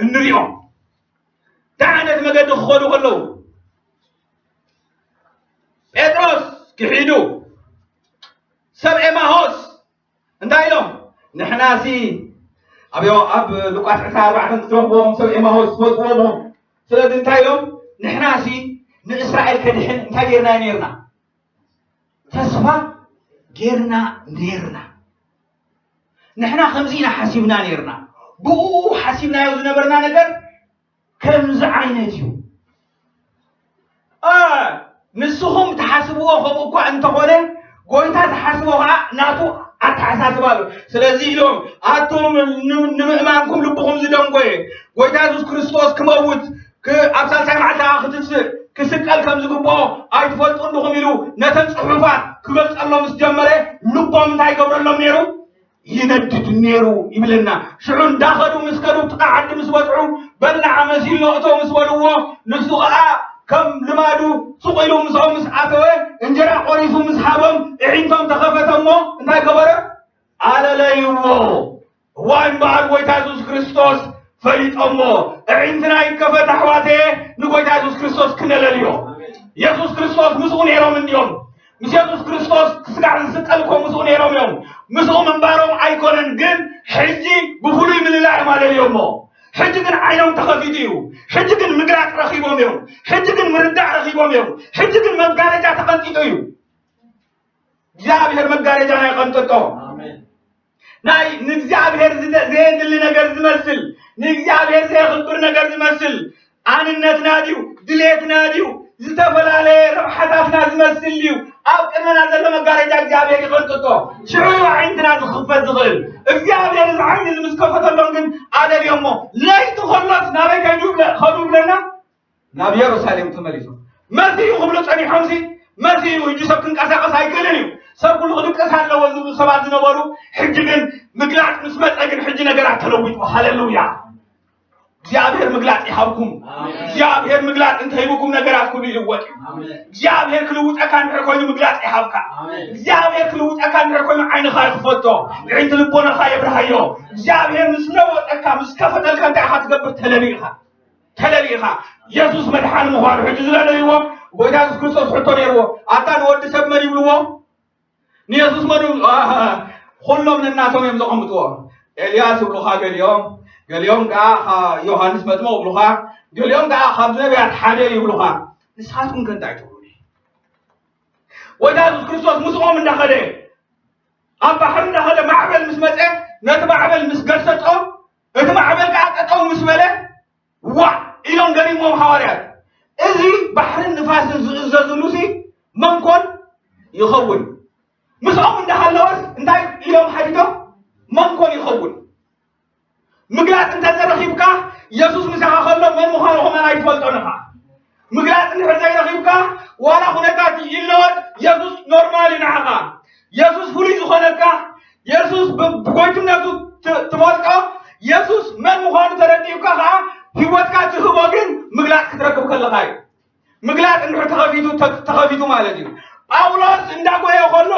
እንሪኦም። እንታይ ዓይነት መገዲ ክኸዱ ከለዉ? ጴጥሮስ ክሒዱ፣ ሰብ ኤማሆስ እንታይ ኢሎም? ንሕናሲ ኣብ ዮ-፣ ኣብ ሉቃስ ዕስራን ኣርባዕተን ክትረኽብዎም ሰብ ኤማሆስ ትፈልጥዎም። ስለዚ እንታይ ኢሎም? ንሕናሲ ንእስራኤል ከድሕን እንታይ ጌርና ነይርና? ተስፋ ጌርና ነይርና። ንሕና ከምዚ ኢና ሓሲብና ነይርና። ብኡ ሓሲብናዮ ዝነበርና ነገር ከምዚ ዓይነት እዩ። እ፣ ንስኹም ትሓስብዎ ከምኡ እኳ እንተኾነ፣ ጎይታ ዝሓስቦ ኸዓ ናቱ ኣተሓሳስባ ኣሎ። ስለዚ ኢሎም፣ ኣቱም ን-፣ ንምእማንኩም ልብኹም ዝደንጎየ፣ ጎይታ የሱስ ክርስቶስ ክመውት፣ ክ-፣ ኣብ ሳልሳይ መዓልቲ ኸዓ ክትስእ፣ ክስቀል ከም ዝግብኦ ኣይትፈልጡን ዲኹም ኢሉ ነተን ጽሑፋት ክገልጸሎም ምስ ጀመረ፣ ልቦም እንታይ ይገብረሎም ነይሩ? ይነድድ ነይሩ ይብለና። ሽዑ እንዳኸዱ ምስ ከዱ ጥቓ ዓዲ ምስ በጽሑ በላዓ መሲልዎ እቶ ምስ በልዎ፣ ንሱ ኸዓ ከም ልማዱ ሱቕ ኢሉ ምስኦም ምስ ኣተወ እንጀራ ቆሪሱ ምስ ሃቦም፣ ኣዒንቶም ተኸፈተ እሞ እንታይ ገበረ? ኣለለይዎ። እዋይ እምበኣር ጎይታ የሱስ ክርስቶስ ፈሊጦሞ። ኣዒንትና ይከፈት ኣሕዋተየ፣ ንጎይታ የሱስ ክርስቶስ ክነለልዮ። የሱስ ክርስቶስ ምስኡ ነይሮም እንድዮም። ምስ የሱስ ክርስቶስ ክስጋዕ ዝስቀል እኮ ምስኡ ነይሮም እዮም። ምስኡ ምንባሮም ኣይኮነን፣ ግን ሕጂ ብፍሉይ ምልላይ እዮም ኣለልዮሞ። ሕጂ ግን ዓይኖም ተኸፊቱ እዩ። ሕጂ ግን ምግላጽ ረኺቦም እዮም። ሕጂ ግን ምርዳእ ረኺቦም እዮም። ሕጂ ግን መጋረጃ ተቐንጢጡ እዩ። እግዚኣብሔር መጋረጃና ይቐንጥጦ። ኣሜን። ናይ ንእግዚኣብሔር ዝደ-፣ ዘየድሊ ነገር ዝመስል፣ ንእግዚኣብሔር ዘየኽብር ነገር ዝመስል፣ ኣንነትና ድዩ፣ ድሌትና ድዩ፣ ዝተፈላለየ ረብሓታትና ዝመስል ድዩ፣ ኣብ ቅድመና ዘሎ መጋረጃ እግዚኣብሔር ይቐንጥጦ። ሽዑ እዩ ኣዒንትና ዝኽፈት ዝኽእል። እግዚኣብሔር እዚ ዓይኒ እዚ ምስ ከፈተሎም ግን ኣለልዮሞ። ለይቲ ከሎስ ናበይ ከይዱ ይብለ-፣ ከዱ ይብለና? ናብ የሩሳሌም ተመሊሱ። መሲሁ ክብሉ ጸኒሖምሲ፣ መሲሁ ሕጂ ሰብ ክንቀሳቀስ ኣይክእልን እዩ፣ ሰብ ኩሉ ክድቅስ ኣለዎ ዝብሉ ሰባት ዝነበሩ፣ ሕጂ ግን ምግላጽ ምስ መጸ ግን ሕጂ ነገራት ተለዊጡ። ሃሌሉያ! እግዚኣብሔር ምግላጽ ይሃብኩም። እግዚኣብሔር ምግላጽ እንተሂብኩም ነገራት ኩሉ ይልወጥ እዩ። እግዚኣብሔር ክልውጠካ እንድሕር ኮይኑ ምግላጽ ይሃብካ። እግዚኣብሔር ክልውጠካ እንድሕር ኮይኑ ዓይንኻ ይኽፈቶ፣ ኣዒንቲ ልቦናኻ የብርሃዮ። እግዚኣብሔር ምስ ለወጠካ፣ ምስ ከፈተልካ እንታይ ኢኻ ትገብር? ተለሊእኻ፣ ተለሊእኻ። የሱስ መድሓኒ ምዃኑ ሕጂ ዝለለይዎ፣ ጎይታ የሱስ ክርስቶስ ሕቶ ነይርዎ። ኣታ ንወዲ ሰብ መን ይብልዎ? ንየሱስ መን ይብሉ? ኣሃ፣ ኩሎም ነናቶም እዮም ዘቐምጥዎ። ኤልያስ ይብሉኻ ገሊኦም፣ ገሊኦም ከዓ ኻ-፣ ዮሃንስ መጥምቕ ይብሉኻ፣ ገሊኦም ከዓ ካብ ነቢያት ሓደ እዩ ይብሉኻ። ንስኻትኩም ከ እንታይ ትብሉኒ? ጎይታ የሱስ ክርስቶስ ምስኦም እንዳኸደ፣ ኣብ ባሕሪ እንዳኸደ ማዕበል ምስ መጸ፣ ነቲ ማዕበል ምስ ገሰጾ፣ እቲ ማዕበል ከዓ ጠጠው ምስ በለ፣ ዋእ ኢሎም ገሪሞም ሃዋርያት። እዚ ባሕርን ንፋስን ዝእዘዝሉሲ መን ኮን ይኸውን? ምስኦም እንዳሃለወስ እንታይ ኢሎም ሓቲቶም? መን ኮን ይኸውን? ምግላጽ እንተዘረኺብካ፣ የሱስ ምሳኻ ከሎ መን ምዃኑ ከማን ኣይትፈልጦን ኢኻ። ምግላጽ እንድሕር ዘይረኺብካ፣ ዋላ ኩነታት ይለወጥ፣ የሱስ ኖርማል እዩ ንዓኻ። የሱስ ፍሉይ ዝኾነካ፣ የሱስ ብ-፣ ብጎይትነቱ ት-፣ ትፈልጦ፣ የሱስ መን ምዃኑ ተረዲኡካ ኸዓ፣ ህይወትካ ትህቦ ግን ምግላጽ ክትረክብ ከለኻ እዩ። ምግላጽ እንድሕር ተኸፊቱ፣ ተ-፣ ተኸፊቱ ማለት እዩ። ጳውሎስ እንዳጎየ ከሎ፣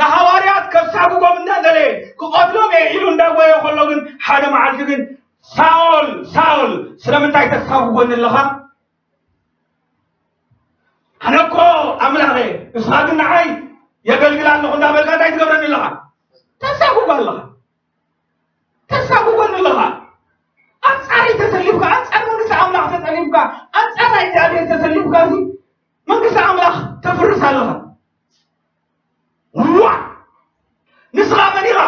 ንሃዋርያት ከሳጉጎም እንዳደለየ፣ ክቐትሎም እየ ኢሉ እንዳጎየ ከሎ ግን፣ ሓደ መዓልቲ ግን፣ "ሳኦል፣ ሳኦል፣ ስለምንታይ ተሳጉጎኒ ኣለኻ? ኣነ እኮ ኣምላኽ እየ፣ ንስኻ ግን ንዓይ የገልግል ኣለኹ" እንዳበልካ እንታይ ትገብረኒ ኣለኻ? ተሳጉጎ ኣለኻ። ተሳጉጎኒ ኣለኻ። ኣንጻረይ ተሰሊፍካ፣ ኣንጻር መንግስቲ ኣምላኽ ተሰሊፍካ፣ ኣንጻር ናይ እግዚኣብሔር ተሰሊፍካ፣ እዚ መንግስቲ ኣምላኽ ተፍርስ ኣለኻ። ዋ! ንስኻ መን ኢኻ?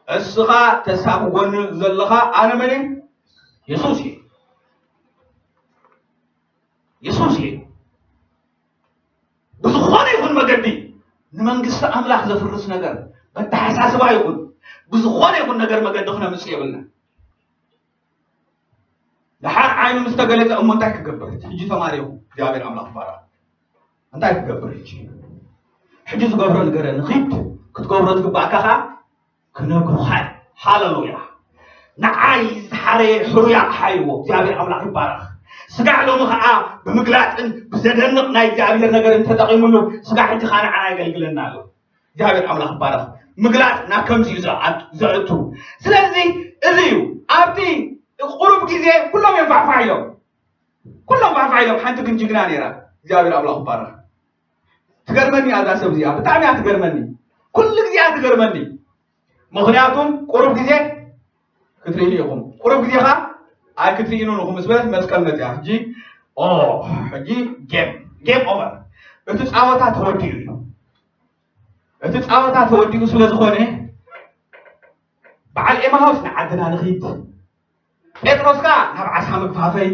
እስኻ ተሳጉጎኒ ዘለኻ ኣነ መን እየ? የሱስ እየ። የሱስ እየ። ብዝኾነ ይኹን መገዲ ንመንግስቲ ኣምላኽ ዘፍርስ ነገር፣ በተሓሳስባ ይኹን ብዝኾነ ይኹን ነገር መገዲ ክነምጽእ የብልና። ደሓር ዓይኑ ምስ ተገለጸ እሞ እንታይ ክገብር? ሕጂ ተማሪኹ፣ እግዚኣብሔር ኣምላኽ ይባረኽ። እንታይ ክገብር ሕጂ? ሕጂ ዝገብሮ ንገረኒ፣ ኺድ ክትገብሮ ዝግባእካ ኸዓ ክነግሩኻ። ሃሌሉያ! ንዓይ ዝተሓረየ ሕሩይ ኣቕሓ እይዎ። እግዚኣብሔር ኣምላኽ ይባረኽ። ስጋዕ ሎሚ ኸዓ ብምግላጽን ብዘደንቕ ናይ እግዚኣብሔር ነገርን ተጠቒሙሉ፣ ስጋዕ ሕጂ ኸዓ ንዓና የገልግለና ኣሎ። እግዚኣብሔር ኣምላኽ ይባረኽ። ምግላጽ ናብ ከምዚ እዩ ዘኣት-፣ ዘእቱ። ስለዚ እዚ እዩ። ኣብቲ ቁሩብ ግዜ ኩሎም እዮም ፋሕፋሕ ኢሎም። ኩሎም ፋሕፋሕ ኢሎም፣ ሓንቲ ግን ጅግና ነይራ። እግዚኣብሔር ኣምላኽ ይባረኽ። ትገርመኒ እያ እዛ ሰብ እዚኣ፣ ብጣዕሚ እያ ትገርመኒ። ኩሉ ግዜ እያ ትገርመኒ። ምኽንያቱም ቁሩብ ግዜ ክትርእዩ ኢኹም። ቁሩብ ግዜ ኸዓ ኣይክትርእዩን ኢኹም ምስ በለት መስቀል መፅያ። ሕጂ፣ ኦ፣ ሕጂ ጌም፣ ጌም ኦቨር። እቲ ፃወታ ተወዲኡ እዩ። እቲ ፃወታ ተወዲኡ ስለ ዝኾነ፣ በዓል ኤማሆስ ንዓድና ንኺድ፣ ጴጥሮስ ከኣ ናብ ዓሳ ምግፋፈይ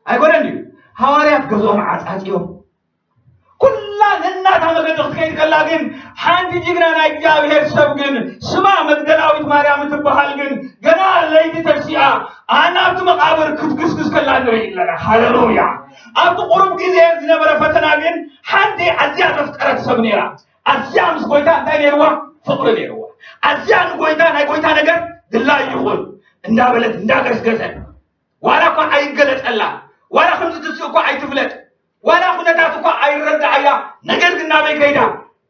ኣይኮነን ድዩ? ሃዋርያት ገዝኦም ዓጻጽዮም። ኩላ ነናታ መገዲ ክትከይድ ከላ ግን፣ ሓንቲ ጅግና ናይ እግዚኣብሔር ሰብ ግን፣ ስማ መግደላዊት ማርያም እትበሃል ግን፣ ገና ለይቲ ተሲኣ፣ ኣናብቲ መቓብር ክትግስግስ ከላ ንርኢ ኣለና። ሃሌሉያ! ኣብቲ ቁሩብ ግዜ ዝነበረ ፈተና ግን፣ ሓንቲ ኣዝያ ዘፍቀረት ሰብ ነይራ። ኣዝያ ምስ ጎይታ እንታይ ነይርዋ? ፍቕሪ ነይርዋ። ኣዝያ ንጎይታ፣ ናይ ጎይታ ነገር ድላይ ይኹን እንዳበለት፣ እንዳገስገሰት፣ ዋላ እኳ ኣይገለጸላ፣ ዋላ ከምዚ ትስእ እኳ ኣይትፍለጥ፣ ዋላ ኩነታት እኳ ኣይረድኣያ፣ ነገር ግን ናበይ ከይዳ?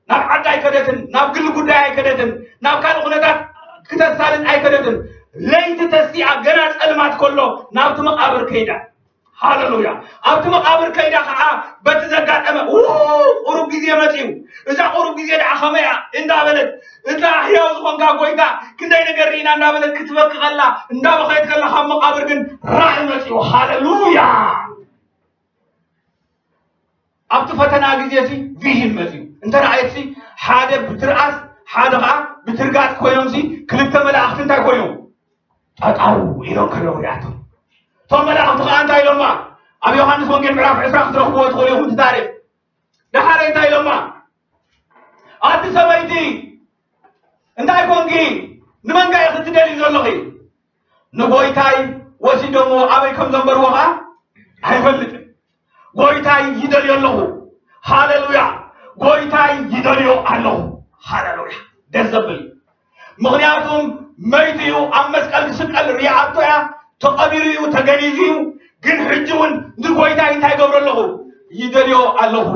ናብ ዓዳ ኣይከደትን፣ ናብ ግሊ ጉዳይ ኣይከደትን፣ ናብ ካልእ ኩነታት ክተሳልጥ ኣይከደትን። ለይቲ ተሲኣ ገና ጸልማት ከሎ ናብቲ መቓብር ከይዳ። ሃሌሉያ። ኣብቲ መቓብር ከይዳ ኸዓ በቲ ዘጋጠመ፣ ው፣ ቁሩብ ግዜ መጺኡ። እዛ ቁሩብ ግዜ ደኣ ኸመይ እያ? እንዳበለት፣ እታ ሕያው ዝኾንካ ጎይታ፣ ክንደይ ነገር ርኢና እንዳበለት ክትበኪ ኸላ፣ እንዳበኸየት ከላ፣ ካብ መቓብር ግን ራእይ መጺኡ። ሃሌሉያ። ኣብቲ ፈተና ግዜ ሲ ቪዥን መጺኡ። እንተ ረኣየት ሲ ሓደ ብትርኣስ፣ ሓደ ኸዓ ብትርጋጽ ኮይኖም ሲ ክልተ መላእኽቲ እንታይ ኮይኖም? ጠጠው ኢሎም ከለዉ ሪኣቶም። እቶም መላእኽቲ ኸዓ እንታይ ኢሎማ? ኣብ ዮሃንስ ወንጌል ምዕራፍ ዕስራ ክትረኽብዎ ትኽእሉ ኢኹም እቲ ታሪኽ። ደሓር እንታይ ኢሎማ? ኣቲ ሰበይቲ፣ እንታይ ኮንኪ? ንመንጋ ኢኺ ትደልዪ ዘለኺ? ንጎይታይ ወሲዶምዎ ኣበይ ከም ዘንበርዎ ኸዓ ኣይፈልጥን። ጎይታይ ይደልዮ ኣለኹ። ሃሌሉያ! ጎይታይ ይደልዮ ኣለኹ። ሃሌሉያ! ደስ ዘብል እዩ። ምኽንያቱም መይቱ እዩ፣ ኣብ መስቀል ክስቀል ሪኣቶ እያ። ተቐቢሩ እዩ፣ ተገኒዙ እዩ። ግን ሕጂ እውን ንጎይታይ እንታይ ይገብሮ ኣለኹ? ይደልዮ ኣለኹ።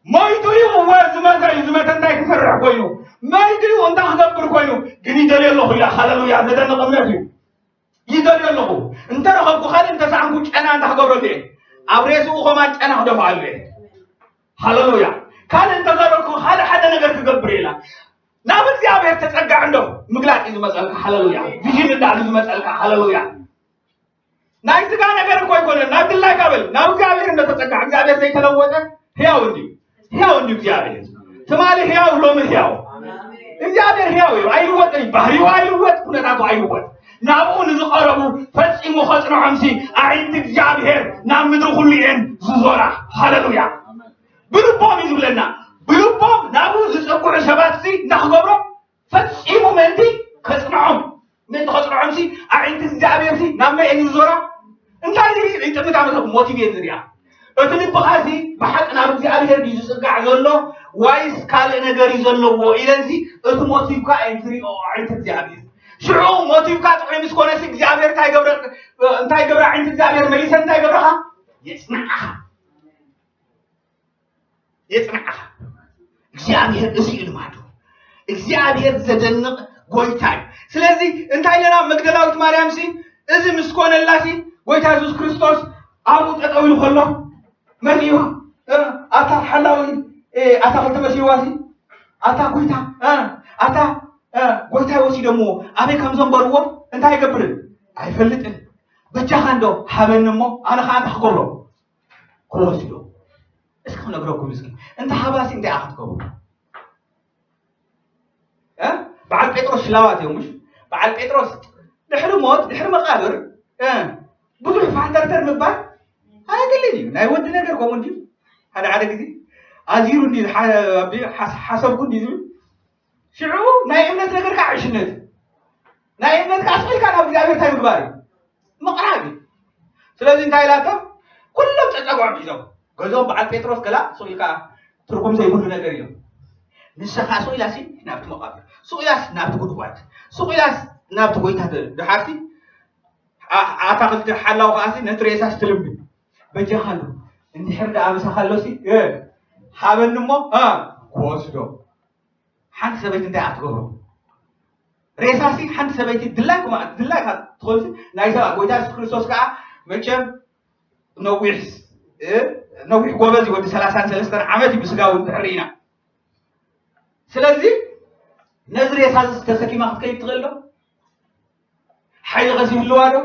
ሞይቱ እዩ፣ እወ፣ ዝመተ እዩ። ዝመተ እንታይ ክሰርሕ ኮይኑ? ሞይቱ እዩ፣ እንታይ ክገብር ኮይኑ? ግን ይደልዮ ኣለኹ ኢላ። ሃለሉያ! ዘደንቕ እምነት እዩ። ይደልዮ ኣለኹ። እንተረኸብኩ፣ ካልእ እንተሰኣንኩ፣ ጨና እንታይ ክገብረሉ እየ? ኣብ ሬስኡ ኸማን ጨና ክደፍኣሉ እየ። ሃለሉያ! ካልእ እንተዘረብኩ፣ ካልእ ሓደ ነገር ክገብር እየ ኢላ። ናብ እግዚኣብሔር ተጸጋዕ እንዶ ምግላጽ እዩ ዝመጸልካ። ሃለሉያ! ቪዥን እንዳሉ ዝመጸልካ። ሃለሉያ! ናይ ስጋ ነገር እኮ ኣይኮነን። ናብ ድላይካ በል፣ ናብ እግዚኣብሔር እንዶ ተጸጋዕ። እግዚኣብሔር ዘይተለወጠ ሕያው እንድዩ። ሕያው እንድዩ እግዚኣብሔር። ትማሊ ሕያው፣ ሎሚ ሕያው። እግዚኣብሔር ሕያው እዩ። ኣይልወጥን እዩ። ባህሪኡ ኣይልወጥ፣ ኩነታቱ ኣይልወጥ። ናብኡ ንዝቐረቡ ፈጺሙ ከጽንዖምሲ፣ ኣዒንቲ እግዚኣብሔር ናብ ምድሪ ኩሉ እየን ዝዞራ። ሃለሉያ! ብልቦም እዩ ዝብለና። ብልቦም ናብኡ ዝጸግዑ ሰባትሲ እንታይ ክገብሮም? ፈጺሙ ምእንቲ ከጽንዖም፣ ምእንቲ ከጽንዖምሲ፣ ኣዒንቲ እግዚኣብሔርሲ ናብ መን እየን ዝዞራ? እንታይ ዝርኢ? ይጥምታ መሰብ ሞቲቭ እየን ዝሪኣ። እቲ ልብኻሲ ብሓቂ ናብ እግዚኣብሔር ድዩ ዝጽጋዕ ዘሎ፣ ዋይስ ካልእ ነገር እዩ ዘለዎ ኢለንሲ፣ እቲ ሞቲቭካ እየን ዝሪኦ ኣዒንቲ እግዚኣብሔር። ሽዑ ሞቲቭካ ጥዑይ ምስ ኮነሲ፣ እግዚኣብሔር እንታይ ገብረ-፣ እንታይ ገብረ ኣዒንቲ እግዚኣብሔር መሊሰን እንታይ ገብረኻ? የጽንዓኻ። የጽንዓኻ። እግዚኣብሔር እዚ እዩ ልማዱ። እግዚኣብሔር ዘደንቕ ጎይታ እዩ። ስለዚ እንታይ ኢለና? መግደላዊት ማርያምሲ እዚ ምስ ኮነላሲ፣ ጎይታ የሱስ ክርስቶስ ኣብኡ ጠጠው ኢሉ ከሎ መን እዩ? እ፣ ኣታ ሓላዊ፣ እ፣ ኣታ ክልተ መሲዋሲ፣ ኣታ ጎይታ፣ እ፣ ኣታ፣ እ፣ ጎይታ ወሲዶምዎ ኣበይ ከም ዘንበርዎ እንታይ ይገብርን? ኣይፈልጥን። በጃኻ እንዶ ሃበኒ እሞ ኣነ ኸኣ እንታይ ክገብሮ? ክወስዶ። እስኪ ክነግረኩም እስኪ። እንተ ሃባሲ እንታይ ኢኻ ክትገብሩ? እ? በዓል ጴጥሮስ ሽላዋት እዮም፣ ምሽ? በዓል ጴጥሮስ ድሕሪ ሞት፣ ድሕሪ መቃብር፣ እ፣ ብዙሕ ፋንተርተር ምባል ኣየድልን እዩ። ናይ ወዲ ነገር ከምኡ እንድዩ። ሓደ ሓደ ግዜ ኣዚሩ እንድዩ ዝሓ-፣ ኣቢ-፣ ሓስ-፣ ሓሰብኩ እንድዩ ዝብል። ሽዑ ናይ እምነት ነገር ከዓ ዕሽነት እዩ። ናይ እምነት ከዓ ስቕ ኢልካ ናብ እግዚኣብሔር እንታይ ምግባር እዩ? ምቕራብ እዩ። ስለዚ እንታይ ኢላቶም? ኩሎም ጸጸግዖም ሒዞም፣ ገዞም በዓል ጴጥሮስ ገላ ስቕ ኢልካ ትርጉም ዘይብሉ ነገር እዮም። ንሳ ከዓ ስቕ ኢላሲ ናብቲ መቓብር፣ ስቕ ኢላስ ናብቲ ጉድጓድ፣ ስቕ ኢላስ ናብቲ ጎይታ ደ-፣ ደሓርቲ ኣ-፣ ኣታኽልቲ ሓላው ከዓሲ ነቲ ሬሳስ ትልምን። በጃኻ ኣሎ፣ እንድሕር ደኣ ምሳኻ ኣሎሲ፣ እ፣ ሃበኒ እሞ፣ እ፣ ክወስዶ። ሓንቲ ሰበይቲ እንታይ እያ ትገብሮ? ሬሳሲ ሓንቲ ሰበይቲ ድላይ ኮማ-፣ ድላይ ካብ ትኾንሲ ናይ ሰብኣ ጎይታ የሱስ ክርስቶስ ከዓ መቸም ነዊሕ፣ እ፣ ነዊሕ ጎበዝ እዩ፣ ወዲ ሰላሳን ሰለስተን ዓመት እዩ ብስጋ እውን እንድሕር ርኢና። ስለዚ ነዚ ሬሳ እዚ ተሰኪማ ክትከይድ ትኽእል ዶ? ሓይሊ ኸስ ይህልዋ ዶ?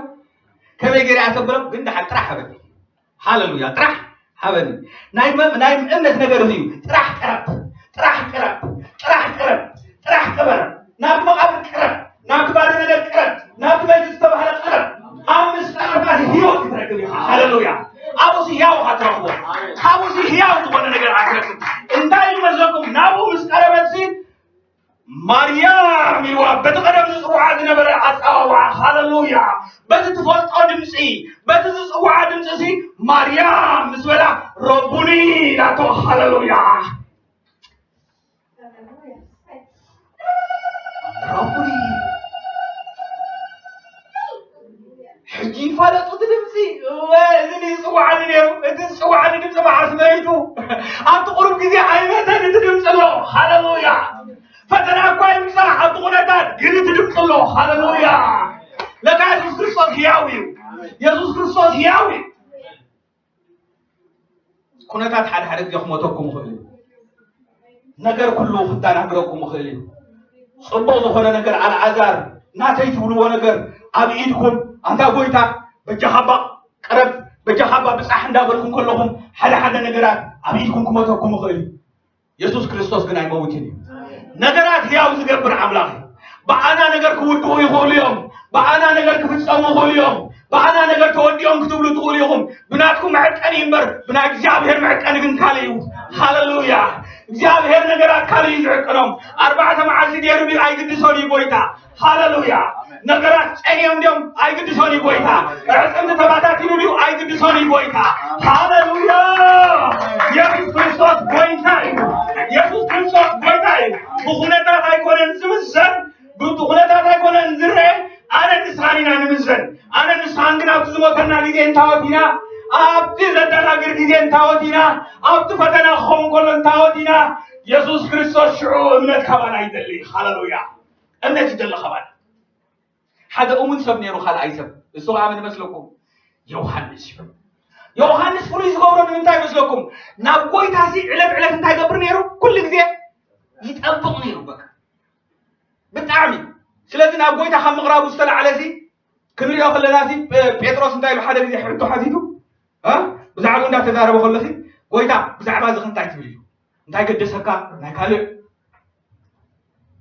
ከመይ ገይረ እያ ተብሎም? ግን ደሓን ጥራሕ ሃበኒ። ሃሌሉያ፣ ጥራሕ ሃበኒ። ናይ መ-፣ ናይ እምነት ነገር እዚ እዩ። ጥራሕ ቅረብ፣ ጥራሕ ቅረብ፣ ጥራሕ ቅረብ፣ ጥራሕ ቅበር። ናብቲ መቓብር ቅረብ፣ ናብቲ ባዶ ነገር ቅረብ፣ ናብቲ መይቱ ዝተባህለ ቅረብ። ኣብ ምስ ቀረብካ እዚ ህይወት ክትረክብ ኢኻ። ሃሌሉያ። ኣብኡ እዚ ህያው ኢኻ ትረኽቦ። ካብኡ እዚ ህያው ዝኾነ ነገር ኢኻ ትረክብ። እንታይ እዩ መስለኩም? ናብኡ ምስ ቀረበትሲ ማርያም ኢልዋ በቲ ቀደም ዝጽውዓ ዝነበረ ኣጸዋውዓ፣ ሃሌሉያ። በቲ ትፈልጦ ድምጺ፣ በቲ ዝጽውዓ ድምጺ እዚ ማርያም ምስ በላ ረቡኒ ኢላቶ፣ ሃሌሉያ። ረቡኒ። ሕጂ ይፋለጡ እቲ ድምፂ። እወ፣ እዚ ድዩ ዝፅውዓኒ ነይሩ? እቲ ዝፅውዓኒ ድምፂ መዓስ መይቱ? ኣብቲ ቁሩብ ግዜ ኣይመተን እቲ ድምፂ ኣሎ። ሃሌሉያ። ፈተና እኳ ይምፃእ ኣብቲ ኩነታት፣ ግን እቲ ድምፂ ኣሎ። ሃሌሉያ። ለካ የሱስ ክርስቶስ ህያው እዩ። የሱስ ክርስቶስ ህያው እዩ። ኩነታት ሓደ ሓደ ግዜ ክሞተኩም ይኽእል እዩ። ነገር ኩሉ ክተናግረኩም ይኽእል እዩ። ጽቡቕ ዝኾነ ነገር፣ ኣልዓዛር ናተይ ትብልዎ ነገር ኣብ ኢድኩም፣ ኣንታ ጎይታ በጃኻባ ቅረብ፣ በጃኻባ ብጻሕ እንዳበልኩም ከለኹም ሓደ ሓደ ነገራት ኣብ ኢድኩም ክሞተኩም ይኽእል እዩ። የሱስ ክርስቶስ ግን ኣይመውትን እዩ። ነገራት ህያው ዝገብር ኣምላኽ እዩ። ብኣና ነገር ክውድኡ ይኽእሉ እዮም። ብኣና ነገር ክፍጸሙ ይኽእሉ እዮም። ብኣና ነገር ተወዲኦም ክትብሉ ትኽእሉ ኢኹም። ብናትኩም መዐቀኒ እዩ እምበር፣ ብናይ እግዚኣብሔር መዐቀኒ ግን ካልእ እዩ። ሃሌሉያ። እግዚኣብሔር ነገራት ካልእ እዩ ዝዕቅኖም። ኣርባዕተ መዓልቲ ገይሩ ድዩ? ኣይግድሶን እዩ ጎይታ። ሃሌሉያ። ነገራት ጸኒዮም ድዮም? ኣይግድሶን እዩ ጎይታ። ኣዕጽምቲ ተባታቲኑ ድዩ? ኣይግድሶን እዩ ጎይታ። ሃሌሉያ። የሱስ ክርስቶስ ጎይታ እዩ። የሱስ ክርስቶስ ጎይታ እዩ። ብኹነታት ኣይኮነን ዝምዘን፣ ብቲ ኩነታት ኣይኮነን ዝረአ፣ ኣነ ንስኻን ኢና ንምዘን። እንታወት ኢና፣ ኣብቲ ዘደናግር ግዜ እንታወት ኢና፣ ኣብቲ ፈተና ክኸውን ከሎ እንታወት ኢና። የሱስ ክርስቶስ ሽዑ እምነት ካባና ይደሊ። ሃለሉያ! እምነት ይደሊ ካባና። ሓደ እሙን ሰብ ነይሩ፣ ካልኣይ ሰብ። እሱ ከዓ መን ይመስለኩም? ዮሃንስ እዩ። ዮሃንስ ፍሉይ ዝገብሮ ንምንታይ ይመስለኩም? ናብ ጎይታ ሲ ዕለት ዕለት እንታይ ይገብር ነይሩ? ኩሉ ግዜ ይጠብቕ ነይሩ። በቃ ብጣዕሚ። ስለዚ ናብ ጎይታ ካብ ምቕራቡ ዝተላዕለ ሲ ክንሪኦ ከለና ሲ ጴ- ጴጥሮስ እንታይ ኢሉ ሓደ ግዜ ሕቶ ሓቲቱ እ? ብዛዕባ እንዳተዛረበ ከሎ ሲ ጎይታ ብዛዕባ እዚ እንታይ ትብል እዩ? እንታይ ገደሰካ? ናይ ካልእ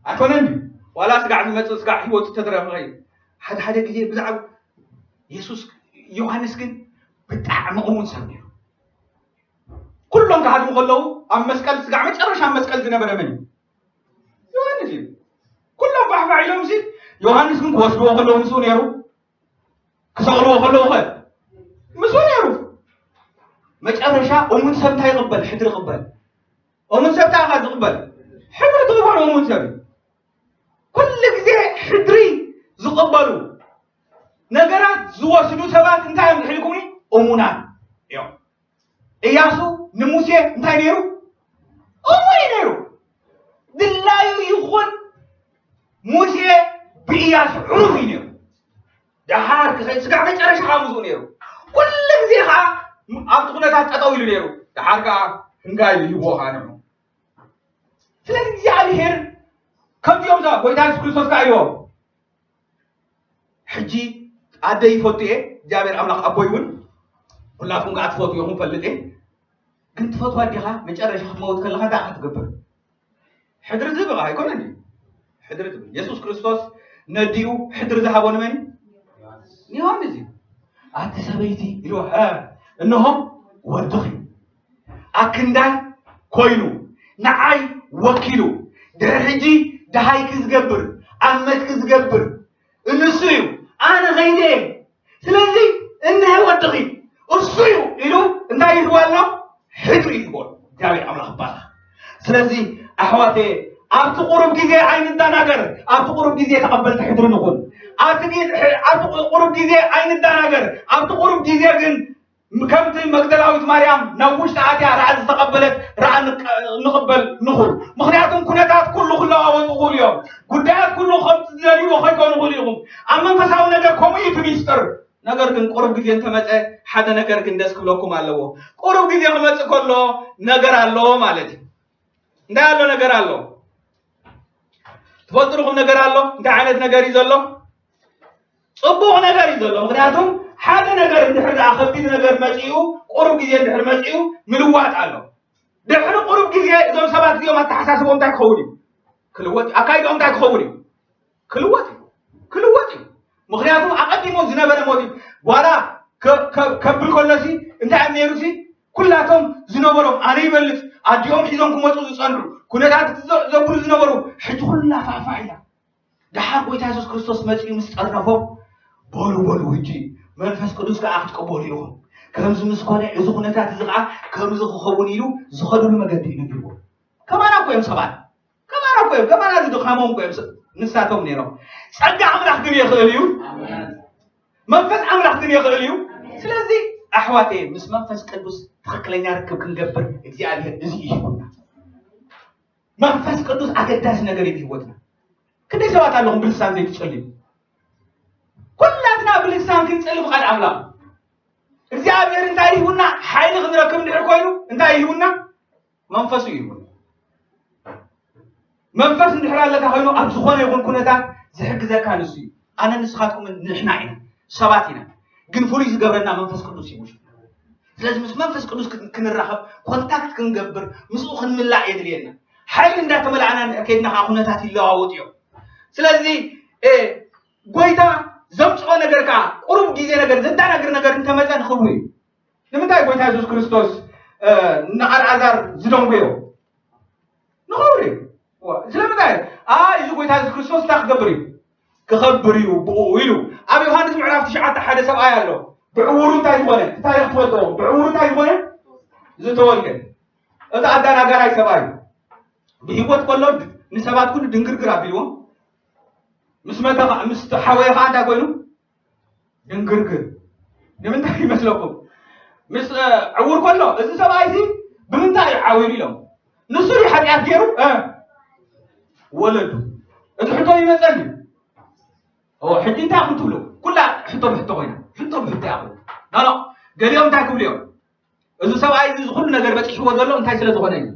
ኣይኮነን ድዩ? ዋላ ስጋዕ ዝመጽእ ስጋዕ ህይወቱ ተትረኽበ እዩ። ሓደ ሓደ ግዜ ብዛዕባ የሱስ ዮሃንስ ግን ብጣዕሚ እሙን ሰብ ነይሩ። ኩሎም ክሃድሙ ከለዉ ኣብ መስቀል ስጋዕ መጨረሻ ኣብ መስቀል ዝነበረ መን እዩ? ዮሃንስ እዩ። ኩሎም ባሕባሕ ኢሎም ሲ ዮሃንስ ግን ክወስድዎ ከለዉ ምስኡ ነይሩ። ክሰቕልዎ ከለዉ ኸ ምስኡ ነይሩ። መጨረሻ እሙን ሰብ እንታይ ይቕበል? ሕድሪ ይቕበል። እሙን ሰብ እንታይ ዝቕበል? ሕድሪ ትቕበል እሙን ሰብ። ኩሉ ግዜ ሕድሪ ዝቕበሉ ነገራት ዝወስዱ ሰባት እንታይ እዮም ዝሕልኩኒ? እሙናት እዮም። እያሱ ንሙሴ እንታይ ነይሩ? እሙን እዩ ነይሩ። ድላዩ ይኹን ሙሴ ብእያሱ ዕሩፍ እዩ ነይሩ። ደሓር ክኸይድ ስጋዕ መጨረሻ ከዓ ምስኡ ነይሩ። ኩሉ ግዜ ከዓ ኣብቲ ኩነታት ጠጠው ኢሉ ነይሩ። ደሓር ከዓ ህንጋይ ይህቦ ከዓ ንዑ። ስለዚ እግዚኣብሔር ከምዚኦም ሰባት ጎይታ የሱስ ክርስቶስ ከዓ ኢልዎም ሕጂ ኣደ ይፈቱ እየ እግዚኣብሔር ኣምላኽ ኣቦይ እውን ኩላትኩም ከዓ ትፈቱ ኢኹም ፈልጥ እየ ግን ትፈትዋ ዲኻ መጨረሻ ክትመውት ከለኻ እንታይ ክትገብር ሕድሪ ዝህብ ኣይኮነን እዩ ሕድሪ ትብል የሱስ ክርስቶስ ነዲኡ ሕድሪ ዝሃቦ ንመን እዩ ንዮሃንስ እዩ ኣቲ ሰበይቲ ኢልዋ እንሆ ወድኺ ኣክንዳይ ኮይኑ ንዓይ ወኪሉ ድሕሪ ሕጂ ደሃይኪ ዝገብር ኣመትኪ ዝገብር እንሱ እዩ ኣነ ኸይደ እየ ስለዚ እንሀ ወድኺ እሱ እዩ ኢሉ እንታይ ይህዋ ኣሎ ሕድሪ ይህቦ እግዚኣብሔር ኣምላኽ ይባረኽ ስለዚ ኣሕዋቴ ኣብቲ ቁሩብ ግዜ ኣይንደናገር ኣብቲ ቁሩብ ግዜ ተቐበልቲ ሕድሪ ንኹን ኣብቲ ቁሩብ ግዜ ኣይንደናገር ኣብቲ ቁሩብ ግዜ ግን ከምቲ መግደላዊት ማርያም ናብ ውሽጢ ኣትያ ራኣ ዝተቐበለት ራኣ ንቕበል ንኹን ምኽንያቱም ኩነታት ኩሉ ክለዋወጡ ይኽእሉ እዮም ጉዳያት ኩሉ ከምቲ ዝደልይዎ ከይኮኑ ይኽእሉ ኢኹም ኣብ መንፈሳዊ ነገር ከምኡ እዩ እቲ ሚስጥር ነገር ግን ቁሩብ ግዜ እንተመፀ ሓደ ነገር ግን ደስ ክብለኩም ኣለዎ ቁሩብ ግዜ ክመፅእ ከሎ ነገር ኣለዎ ማለት እዩ እንታይ ኣሎ ነገር ኣሎ ትፈልጡ ዲኹም ነገር ኣሎ እንታይ ዓይነት ነገር እዩ ዘሎ ፅቡቕ ነገር እዩ ዘሎ ምክንያቱም ሓደ ነገር እንድሕር ደኣ ከቢድ ነገር መፂኡ ቁሩብ ግዜ እንድሕር መፂኡ ምልዋጥ ኣሎ ድሕሪ ቁሩብ ግዜ እዞም ሰባት እዚኦም ኣተሓሳስቦም እንታይ ክኸውን እዩ ክልወጥ ኣካይዶም እንታይ ክኸውን እዩ ክልወጥ እዩ ክልወጥ እዩ ምክንያቱ ኣቐዲሞ ዝነበረ ሞት እዩ ጓላ ከብል ከሎሲ እንታይ ኣብ ነይሩሲ ኩላቶም ዝነበሮም ኣነ ይበልፅ ኣዲኦም ሒዞም ክመፁ ዝፀንሑ ኩነታት ዘብሉ ዝነበሩ ሕጂ ኩላ ፋዕፋዕ ኢላ ደሓር ጎይታ የሱስ ክርስቶስ መፂኡ ምስ ጠርነፎም በሉ በሉ ሕጂ መንፈስ ቅዱስ ከዓ ክትቀበሉ ኢኹም ከምዚ ምስ ኮነ እዚ ኩነታት እዚ ከዓ ከምዚ ክኸውን ኢሉ ዝኸዱሉ መገዲ እዩ ነጊርዎም ከማና እኮ እዮም ሰባት ከማና እኮ እዮም ከማና ዝድኻሞም እኮ እዮም ንሳቶም ነይሮም ጸጋ ኣምላኽ ግን የኽእል እዩ መንፈስ ኣምላኽ ግን የኽእል እዩ ስለዚ ኣሕዋተየ ምስ መንፈስ ቅዱስ ትኽክለኛ ርክብ ክንገብር እግዚኣብሔር እዚ ይሂቡና መንፈስ ቅዱስ ኣገዳሲ ነገር እዩ ህይወትና ክንደይ ሰባት ኣለኹም ብልሳን ዘይትጸልዩ ኩላትና ብልሳን ክንጸሊ ፍቓድ ኣምላኽ እግዚኣብሔር እንታይ ይህቡና ሓይሊ ክንረክብ እንድሕር ኮይኑ እንታይ ይህቡና መንፈሱ ይህቡና መንፈስ እንድሕር ኣለካ ኮይኑ ኣብ ዝኾነ ይኹን ኩነታት ዝሕግዘካ ንሱ እዩ ኣነ ንስኻትኩም ንሕና ኢና ሰባት ኢና ግን ፍሉይ ዝገብረና መንፈስ ቅዱስ እዩ ውሽጥና ስለዚ ምስ መንፈስ ቅዱስ ክንራኸብ ኮንታክት ክንገብር ምስኡ ክንምላእ የድልየና ሓይሊ እንዳተመላእና እንድሕር ከይድና ከዓ ኩነታት ይለዋወጥ እዮም ስለዚ ጎይታ ዘምፅኦ ነገር ከዓ ቁሩብ ግዜ ነገር ዘዳናግር ነገር እንተመፀ ንኽብሩ እዩ ንምንታይ ጎይታ የሱስ ክርስቶስ ንኣልዓዛር ዝደንጎዮ ንኽብሩ እዩ ስለምንታይ እዚ ጎይታ የሱስ ክርስቶስ እንታይ ክገብር እዩ ክኸብር እዩ ብኡ ኢሉ ኣብ ዮሃንስ ምዕራፍ ትሽዓተ ሓደ ሰብኣይ ኣሎ ብዕውሩ እንታይ ዝኾነ እቲ ታሪክ ትፈልጥዎ ብዕውሩ እንታይ ዝኾነ ዝተወልደ እቲ ኣዳናጋራይ ሰብኣይ ብህይወት ከሎ ንሰባት ኩሉ ድንግርግር ኣቢልዎም ምስ መተ ምስ ሓወየ ከዓ እንታይ ኮይኑ ድንግርግር ንምንታይ ይመስለኩም? ምስ ዕውር ከሎ እዚ ሰብኣይ እዚ ብምንታይ እዩ ዓዊሩ ኢሎም፣ ንሱ ድዩ ሓጢኣት ገይሩ? ወለዱ። እዚ ሕቶ ይመፀኒ። ሕጂ እንታይ ኢኹም ትብሉ? ኩላ ሕቶ ብሕቶ ኮይና፣ ሕቶ ብሕቶ ኢኹም። ኖ ኖ፣ ገሊኦም እንታይ ክብሉ እዮም? እዚ ሰብኣይ እዚ ኩሉ ነገር በፂሕዎ ዘሎ እንታይ ስለ ዝኾነ እዩ?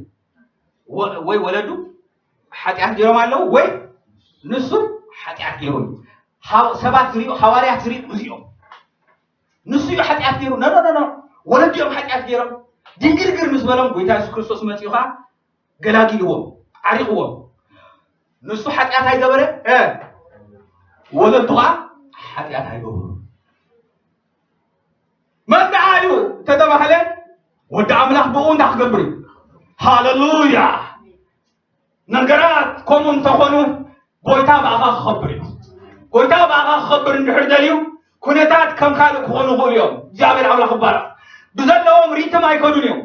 ወይ ወለዱ ሓጢኣት ገይሮም ኣለዉ፣ ወይ ንሱ ሓጢኣት ገይሩ እዩ። ሰባት ዝሪኡ፣ ሃዋርያት ዝሪኡ እዚኦም፣ ንሱ እዩ ሓጢኣት ገይሩ። ኖ ኖ ኖ፣ ወለዱ እዮም ሓጢኣት ገይሮም። ድንግርግር ምስ በሎም፣ ጎይታ የሱስ ክርስቶስ መፂኡ ኸዓ ገላጊልዎም፣ ዓሪቕዎም። ንሱ ሓጢኣት ኣይገበረ፣ ወለዱ ኸዓ ሓጢኣት ኣይገበሩ። መን ደኣ እዩ ተተባህለ፣ ወዲ ኣምላኽ ብኡ እንታይ ክገብር እዩ? ሃለሉያ። ነገራት ከምኡ እንተኾኑ፣ ጎይታ ብኣኻ ክኸብር እዩ። ጎይታ ብኣኻ ክኸብር እንድሕር ደልዩ፣ ኩነታት ከም ካልእ ክኾኑ ይኽእሉ እዮም። እግዚኣብሔር ኣምላኽ ይባረኽ። ብዘለዎም ሪትም ኣይከዱን እዮም።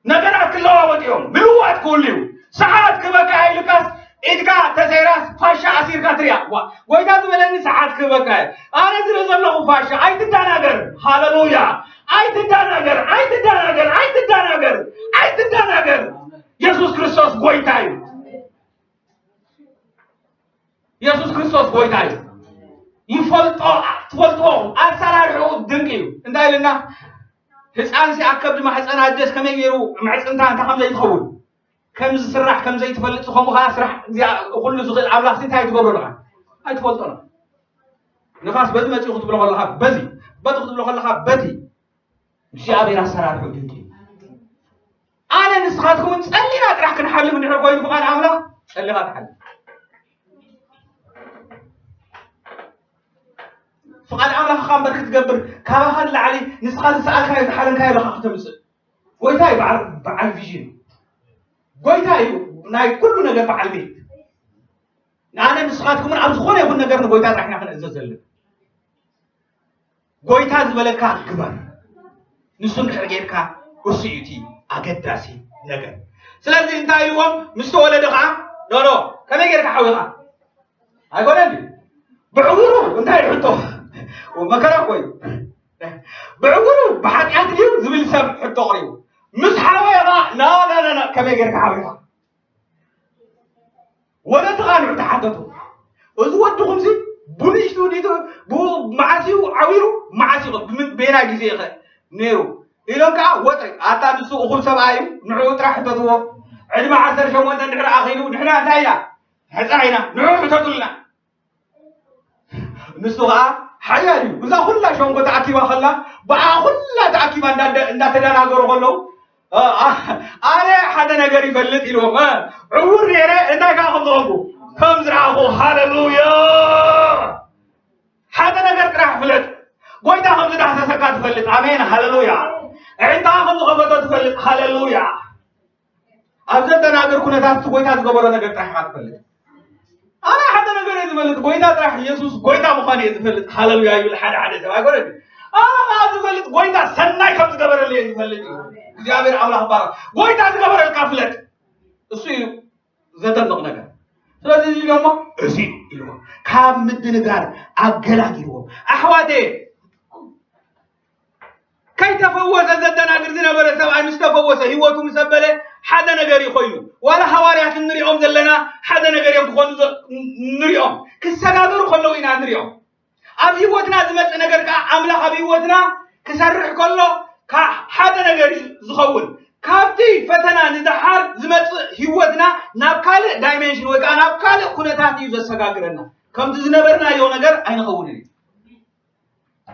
ነገራት ክለዋወጥ እዮም። ምልዋጥ ክህሉ እዩ። ሰዓት ክበቃ ኢልካስ ኢድካ ተሰይራስ ፋሻ ኣሲርካ ትሪኣ። ዋ፣ ጎይታ ዝበለኒ ሰዓት ክበቃ እዩ። ኣነ ዝርኢ ዘለኹ ፋሻ። ኣይትዳናገር። ሃለሉያ። ኣይትዳናገር፣ ኣይትዳናገር፣ ኣይትዳናገር፣ ኣይትዳናገር። የሱስ ክርስቶስ ጎይታ እዩ። የሱስ ክርስቶስ ጎይታ እዩ። ይፈልጦ፣ ትፈልጥዎ፣ ኣሰራርሕኡ ድንቂ እዩ። እንታይ ኢልና? ህፃንሲ ኣብ ከብዲ ማሕፀን ኣደስ ከመይ ገይሩ ምዕፅንታ እንታይ ከም ዘይትኸውን፣ ከም ዝስራሕ ከም ዘይትፈልጥ፣ ከምኡ ከዓ ስራሕ እግዚኣብ-፣ ኩሉ ዝኽእል ኣምላኽሲ እንታይ ትገብሮ ኣለኻ? ኣይትፈልጦን። ንፋስ በዚ መፂኡ ክትብሎ ከለኻ በዚ፣ በዚ ክትብሎ ከለኻ በዚ። እግዚኣብሔር ኣሰራርሑ ድንቂ እዩ። ኣነ ንስኻትኩምን ጸሊና ጥራሕ ክንሓልፍ እንድሕር ኮይኑ ፍቓድ ኣምላኽ፣ ጸሊኻ ትሓልፍ። ፍቓድ ኣምላኽ እኻ እምበር ክትገብር፣ ካባኻ ንላዕሊ ንስኻ ዝሰኣልካዮ ዝሓለምካዮ ኢኻ ክተምጽእ። ጎይታ እዩ በዓል፣ በዓል ቪዥን። ጎይታ እዩ ናይ ኩሉ ነገር በዓል ቤት። ንኣነ ንስኻትኩምን ኣብ ዝኾነ ይኹን ነገር ንጎይታ ጥራሕ ኢና ክንእዘዝ ዘለና። ጎይታ ዝበለካ ግበር። ንሱ እንድሕር ጌርካ፣ እሱ እዩ እቲ ኣገዳሲ ነገር። ስለዚ እንታይ ኢልዎም? ምስ ተወለደ ኸዓ፣ ኖ፣ ኖ፣ ከመይ ጌርካ ሓዊኻ? ኣይኮነን ድዩ? ብዕውሩ እንታይ ሕቶ? መከራ እኮ እዩ። ብዕውሩ ብሓጢኣት ድዩ ዝብል ሰብ ሕቶ ኣቕሪቡ። ምስ ሓወየ ኸዓ፣ ና፣ ና፣ ና፣ ና፣ ከመይ ጌርካ ሓዊኻ? ወለዲ ኸኣ ንዑ ተሓተቱ። እዚ ወድኹምሲ ብንእሽቱ ዲቱ፣ ብኡ መዓስ እዩ ዓዊሩ? መዓስ እዩ? ብምን-፣ በየናይ ግዜ ኸ ነይሩ? ኢሎም ከኣ ወጥሪ፣ ኣታ ንሱ እኹል ሰብኣይ እዩ፣ ንዕኡ ጥራሕ ሕተትዎ። ዕድመ ዓሰርተ ሸሞንተ እንድሕር ኣኺሉ፣ ንሕና እንታይ ኢና? ሕጻ ኢና፣ ንዕኡ ሕተቱልና። ንሱ ኸኣ ሓያል እዩ። እዛ ኩላ ሸንጎ ተኣኪባ ኸላ፣ ብኣ ኩላ ተኣኪባ እንዳ-፣ እንዳተደናገሩ ኸለዉ፣ እ፣ ኣ-፣ ኣነ ሓደ ነገር ይፈልጥ ኢልዎም። እ፣ ዕዉር ነይረ፣ እንታይ ከኣ ከም ዝኾንኩ፣ ከም ዝረኣኹ። ሃሌሉያ! ሓደ ነገር ጥራሕ ፍለጥ። ጎይታ ከም ዝዳህሰሰካ ትፈልጥ። ኣሜን፣ ሃሌሉያ! ኣዒንትኻ ከም ዝኸፈቶ ትፈልጥ። ሃሌሉያ! ኣብ ዘደናግር ኩነታት እቲ ጎይታ ዝገበሮ ነገር ጥራሕ ኢኻ ትፈልጥ። ኣነ ሓደ ነገር እየ ዝፈልጥ፣ ጎይታ ጥራሕ፣ የሱስ ጎይታ ምዃኑ እየ ዝፈልጥ። ሃሌሉያ ይብል ሓደ ሓደ ሰብ፣ ኣይኮነን? ኣነ ከኣ ዝፈልጥ፣ ጎይታ ሰናይ ከም ዝገበረለይ እየ ዝፈልጥ እዩ። እግዚኣብሔር ኣምላኽ ይባረኽ። ጎይታ ዝገበረልካ ፍለጥ። እሱ እዩ ዘደንቕ ነገር። ስለዚ እዚ ኢሎሞ፣ እዚ ኢልዎ፣ ካብ ምድንጋር ኣገላጊልዎ። ኣሕዋተየ፣ ከይተፈወሰ ዘደናግር ዝነበረ ሰብኣይ ምስ ተፈወሰ፣ ህይወቱ ምስ ኣበለ፣ ሓደ ነገር እዩ ኮይኑ። ዋላ ሃዋርያት እንሪኦም ዘለና ሓደ ነገር እዮም ክኾኑ ዘ-፣ ንሪኦም። ክሰጋገሩ ከለዉ ኢና ንሪኦም። ኣብ ህይወትና ዝመጽእ ነገር ከኣ፣ ኣምላኽ ኣብ ህይወትና ክሰርሕ ከሎ፣ ከኣ ሓደ ነገር እዩ ዝኸውን። ካብቲ ፈተና ንደሓር ዝመጽእ ህይወትና ናብ ካልእ ዳይሜንሽን ወይ ከኣ ናብ ካልእ ኩነታት እዩ ዘሰጋግረና። ከምቲ ዝነበርናዮ ነገር ኣይንኸውንን እዩ።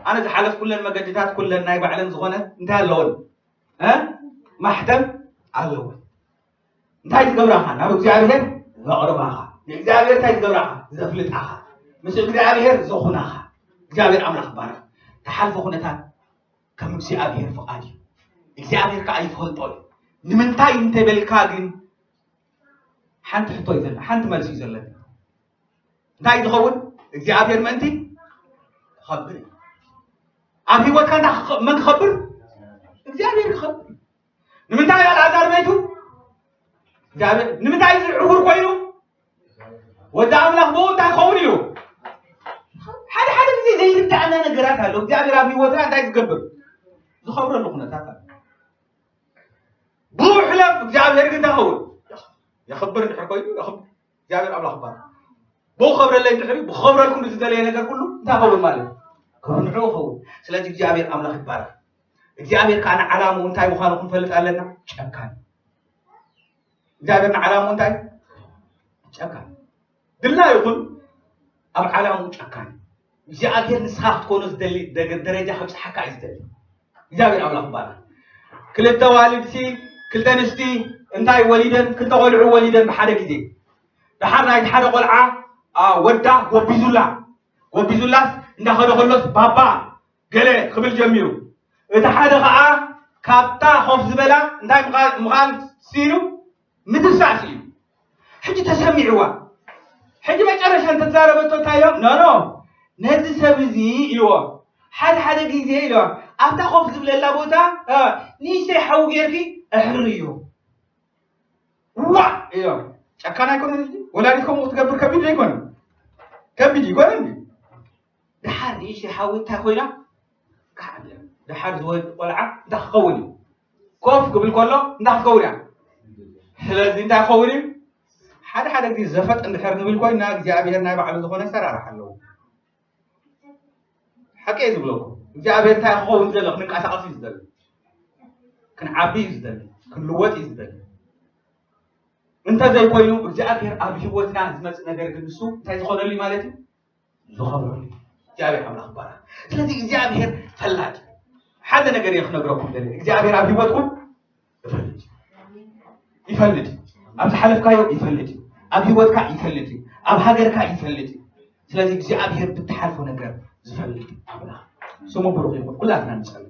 ኣነ ዝሓለፍኩለን መገድታት ኩለን ናይ ባዕለን ዝኾነ እንታይ ኣለወን? እ? ማሕተም ኣለወን። እንታይ ዝገብራኻ? ናብ እግዚኣብሔር ዘቕርባኻ። ንእግዚኣብሔር እንታይ ዝገብራኻ? ዘፍልጣኻ። ምስ እግዚኣብሔር ዘኹናኻ። እግዚኣብሔር ኣምላኽ ይባረኽ። ተሓልፎ ኩነታት ከም እግዚኣብሔር ፍቓድ እዩ። እግዚኣብሔር ከኣ ይፈልጦ እዩ። ንምንታይ እንተበልካ ግን ሓንቲ ሕቶ እዩ ዘላ፣ ሓንቲ መልሲ እዩ ዘለኒ። እንታይ ዝኸውን? እግዚኣብሔር ምእንቲ ክኸብር እዩ። ኣብ ህይወትካ እንታይ ክኸ-፣ መን ክኸብር? እግዚኣብሔር ክኸብር እዩ። ንምንታይ ኣልዓዛር መይቱ? እግዚኣብሔር። ንምንታይ እዚ ዕውር ኮይኑ? ወዲ ኣምላኽ ብኡ እንታይ ክኸውን እዩ? ሓደ ሓደ ግዜ ዘይርዳእ ኣነ ነገራት ኣሎ እግዚኣብሔር ኣብ ህይወትና እንታይ ዝገብር ዝኸብረሉ ኩነታት ኣሎ። ብሕለፍ እግዚኣብሔር ግን እንታይ ኸውን የኽብር እንድሕር ኮይኑ የኽብር እግዚኣብሔር ኣምላኽ ይባረክ። ብኡ ከብረለይ እንድሕር ብኸብረልኩም ዝደለየ ነገር ኩሉ እንታይ ኸውን ማለት ክብሪ ንዕኡ ኸውን። ስለዚ እግዚኣብሔር ኣምላኽ ይባረክ። እግዚኣብሔር ከዓ ንዓላምኡ እንታይ ምዃኑ ክንፈልጥ ኣለና። ጨካን እግዚኣብሔር ንዓላምኡ እንታይ ጨካን ድላ ይኹን ኣብ ዓላምኡ ጨካን እግዚኣብሔር ንስኻ ክትኮኖ ዝደሊ ደረጃ ከብፅሓካ እዩ ዝደሊ። እግዚኣብሔር ኣምላኽ ይባላል። ክልተ ዋልድሲ ክልተ ንስቲ እንታይ ወሊደን ክልተ ቆልዑ ወሊደን ብሓደ ግዜ ድሓር ናይቲ ሓደ ቆልዓ ወዳ ጎቢዙላ ጎቢዙላስ እንዳኸደ ከሎስ ባባ ገለ ክብል ጀሚሩ። እቲ ሓደ ከዓ ካብታ ኮፍ ዝበላ እንታይ ምዃን ስኢኑ ምትሳእ ስኢኑ። ሕጂ ተሰሚዕዋ። ሕጂ መጨረሻ እንተዛረበቶ እንታይ ኢሎም ኖኖ ነዚ ሰብ እዚ ኢልዎ ሓደ ሓደ ግዜ ኢልዋ ኣብታ ኮፍ ዝብለላ ቦታ ንእሽተይ ሓዊ ጌርኪ ኣሕርርዮ። ዋ ኢሎም ጨካን ኣይኮነን። ወላዲት ከምኡ ክትገብር ከቢድ ኣይኮነን። ከቢድ ይኮነን። ድሓር ንእሽተይ ሓዊ እንታይ ኮይና? ድሓር ዝወልድ ቆልዓ እንታይ ክኸውን እዩ? ኮፍ ክብል ከሎ እንታይ ክትከውን እያ? ስለዚ እንታይ ክኸውን እዩ? ሓደ ሓደ ግዜ ዘፈጥ እንድሕር ንብል ኮይና እግዚኣብሔር ናይ ባዕሉ ዝኾነ ኣሰራርሓ ኣለዎ። ሓቂ እየ ዝብለኩም እግዚኣብሔር እንታይ ክኸውን ዝደለ ክንቀሳቐስ እዩ ዝደለ ክንዓቢ እዩ ዝደለ ክንልወጥ እዩ ዝደለ እንተዘይኮይኑ እግዚኣብሔር ኣብ ህይወትና ዝመፅእ ነገር ግን ንሱ እንታይ ዝኾነሉ ማለት እዩ ዝኸብረሉ እግዚኣብሔር ኣምላኽ ይባላል። ስለዚ እግዚኣብሔር ፈላጭ ሓደ ነገር እየ ክነግረኩም ደለ እግዚኣብሔር ኣብ ህይወትኩም ይፈልጥ ይፈልጥ ኣብ ዝሓለፍካዮ ይፈልጥ ኣብ ህይወትካ ይፈልጥ ኣብ ሃገርካ ይፈልጥ። ስለዚ እግዚኣብሔር ብትሓልፎ ነገር ዝፈልጥ ኣምላኽ ስሙ ብሩኽ ይኹን። ኩላትና ንጸል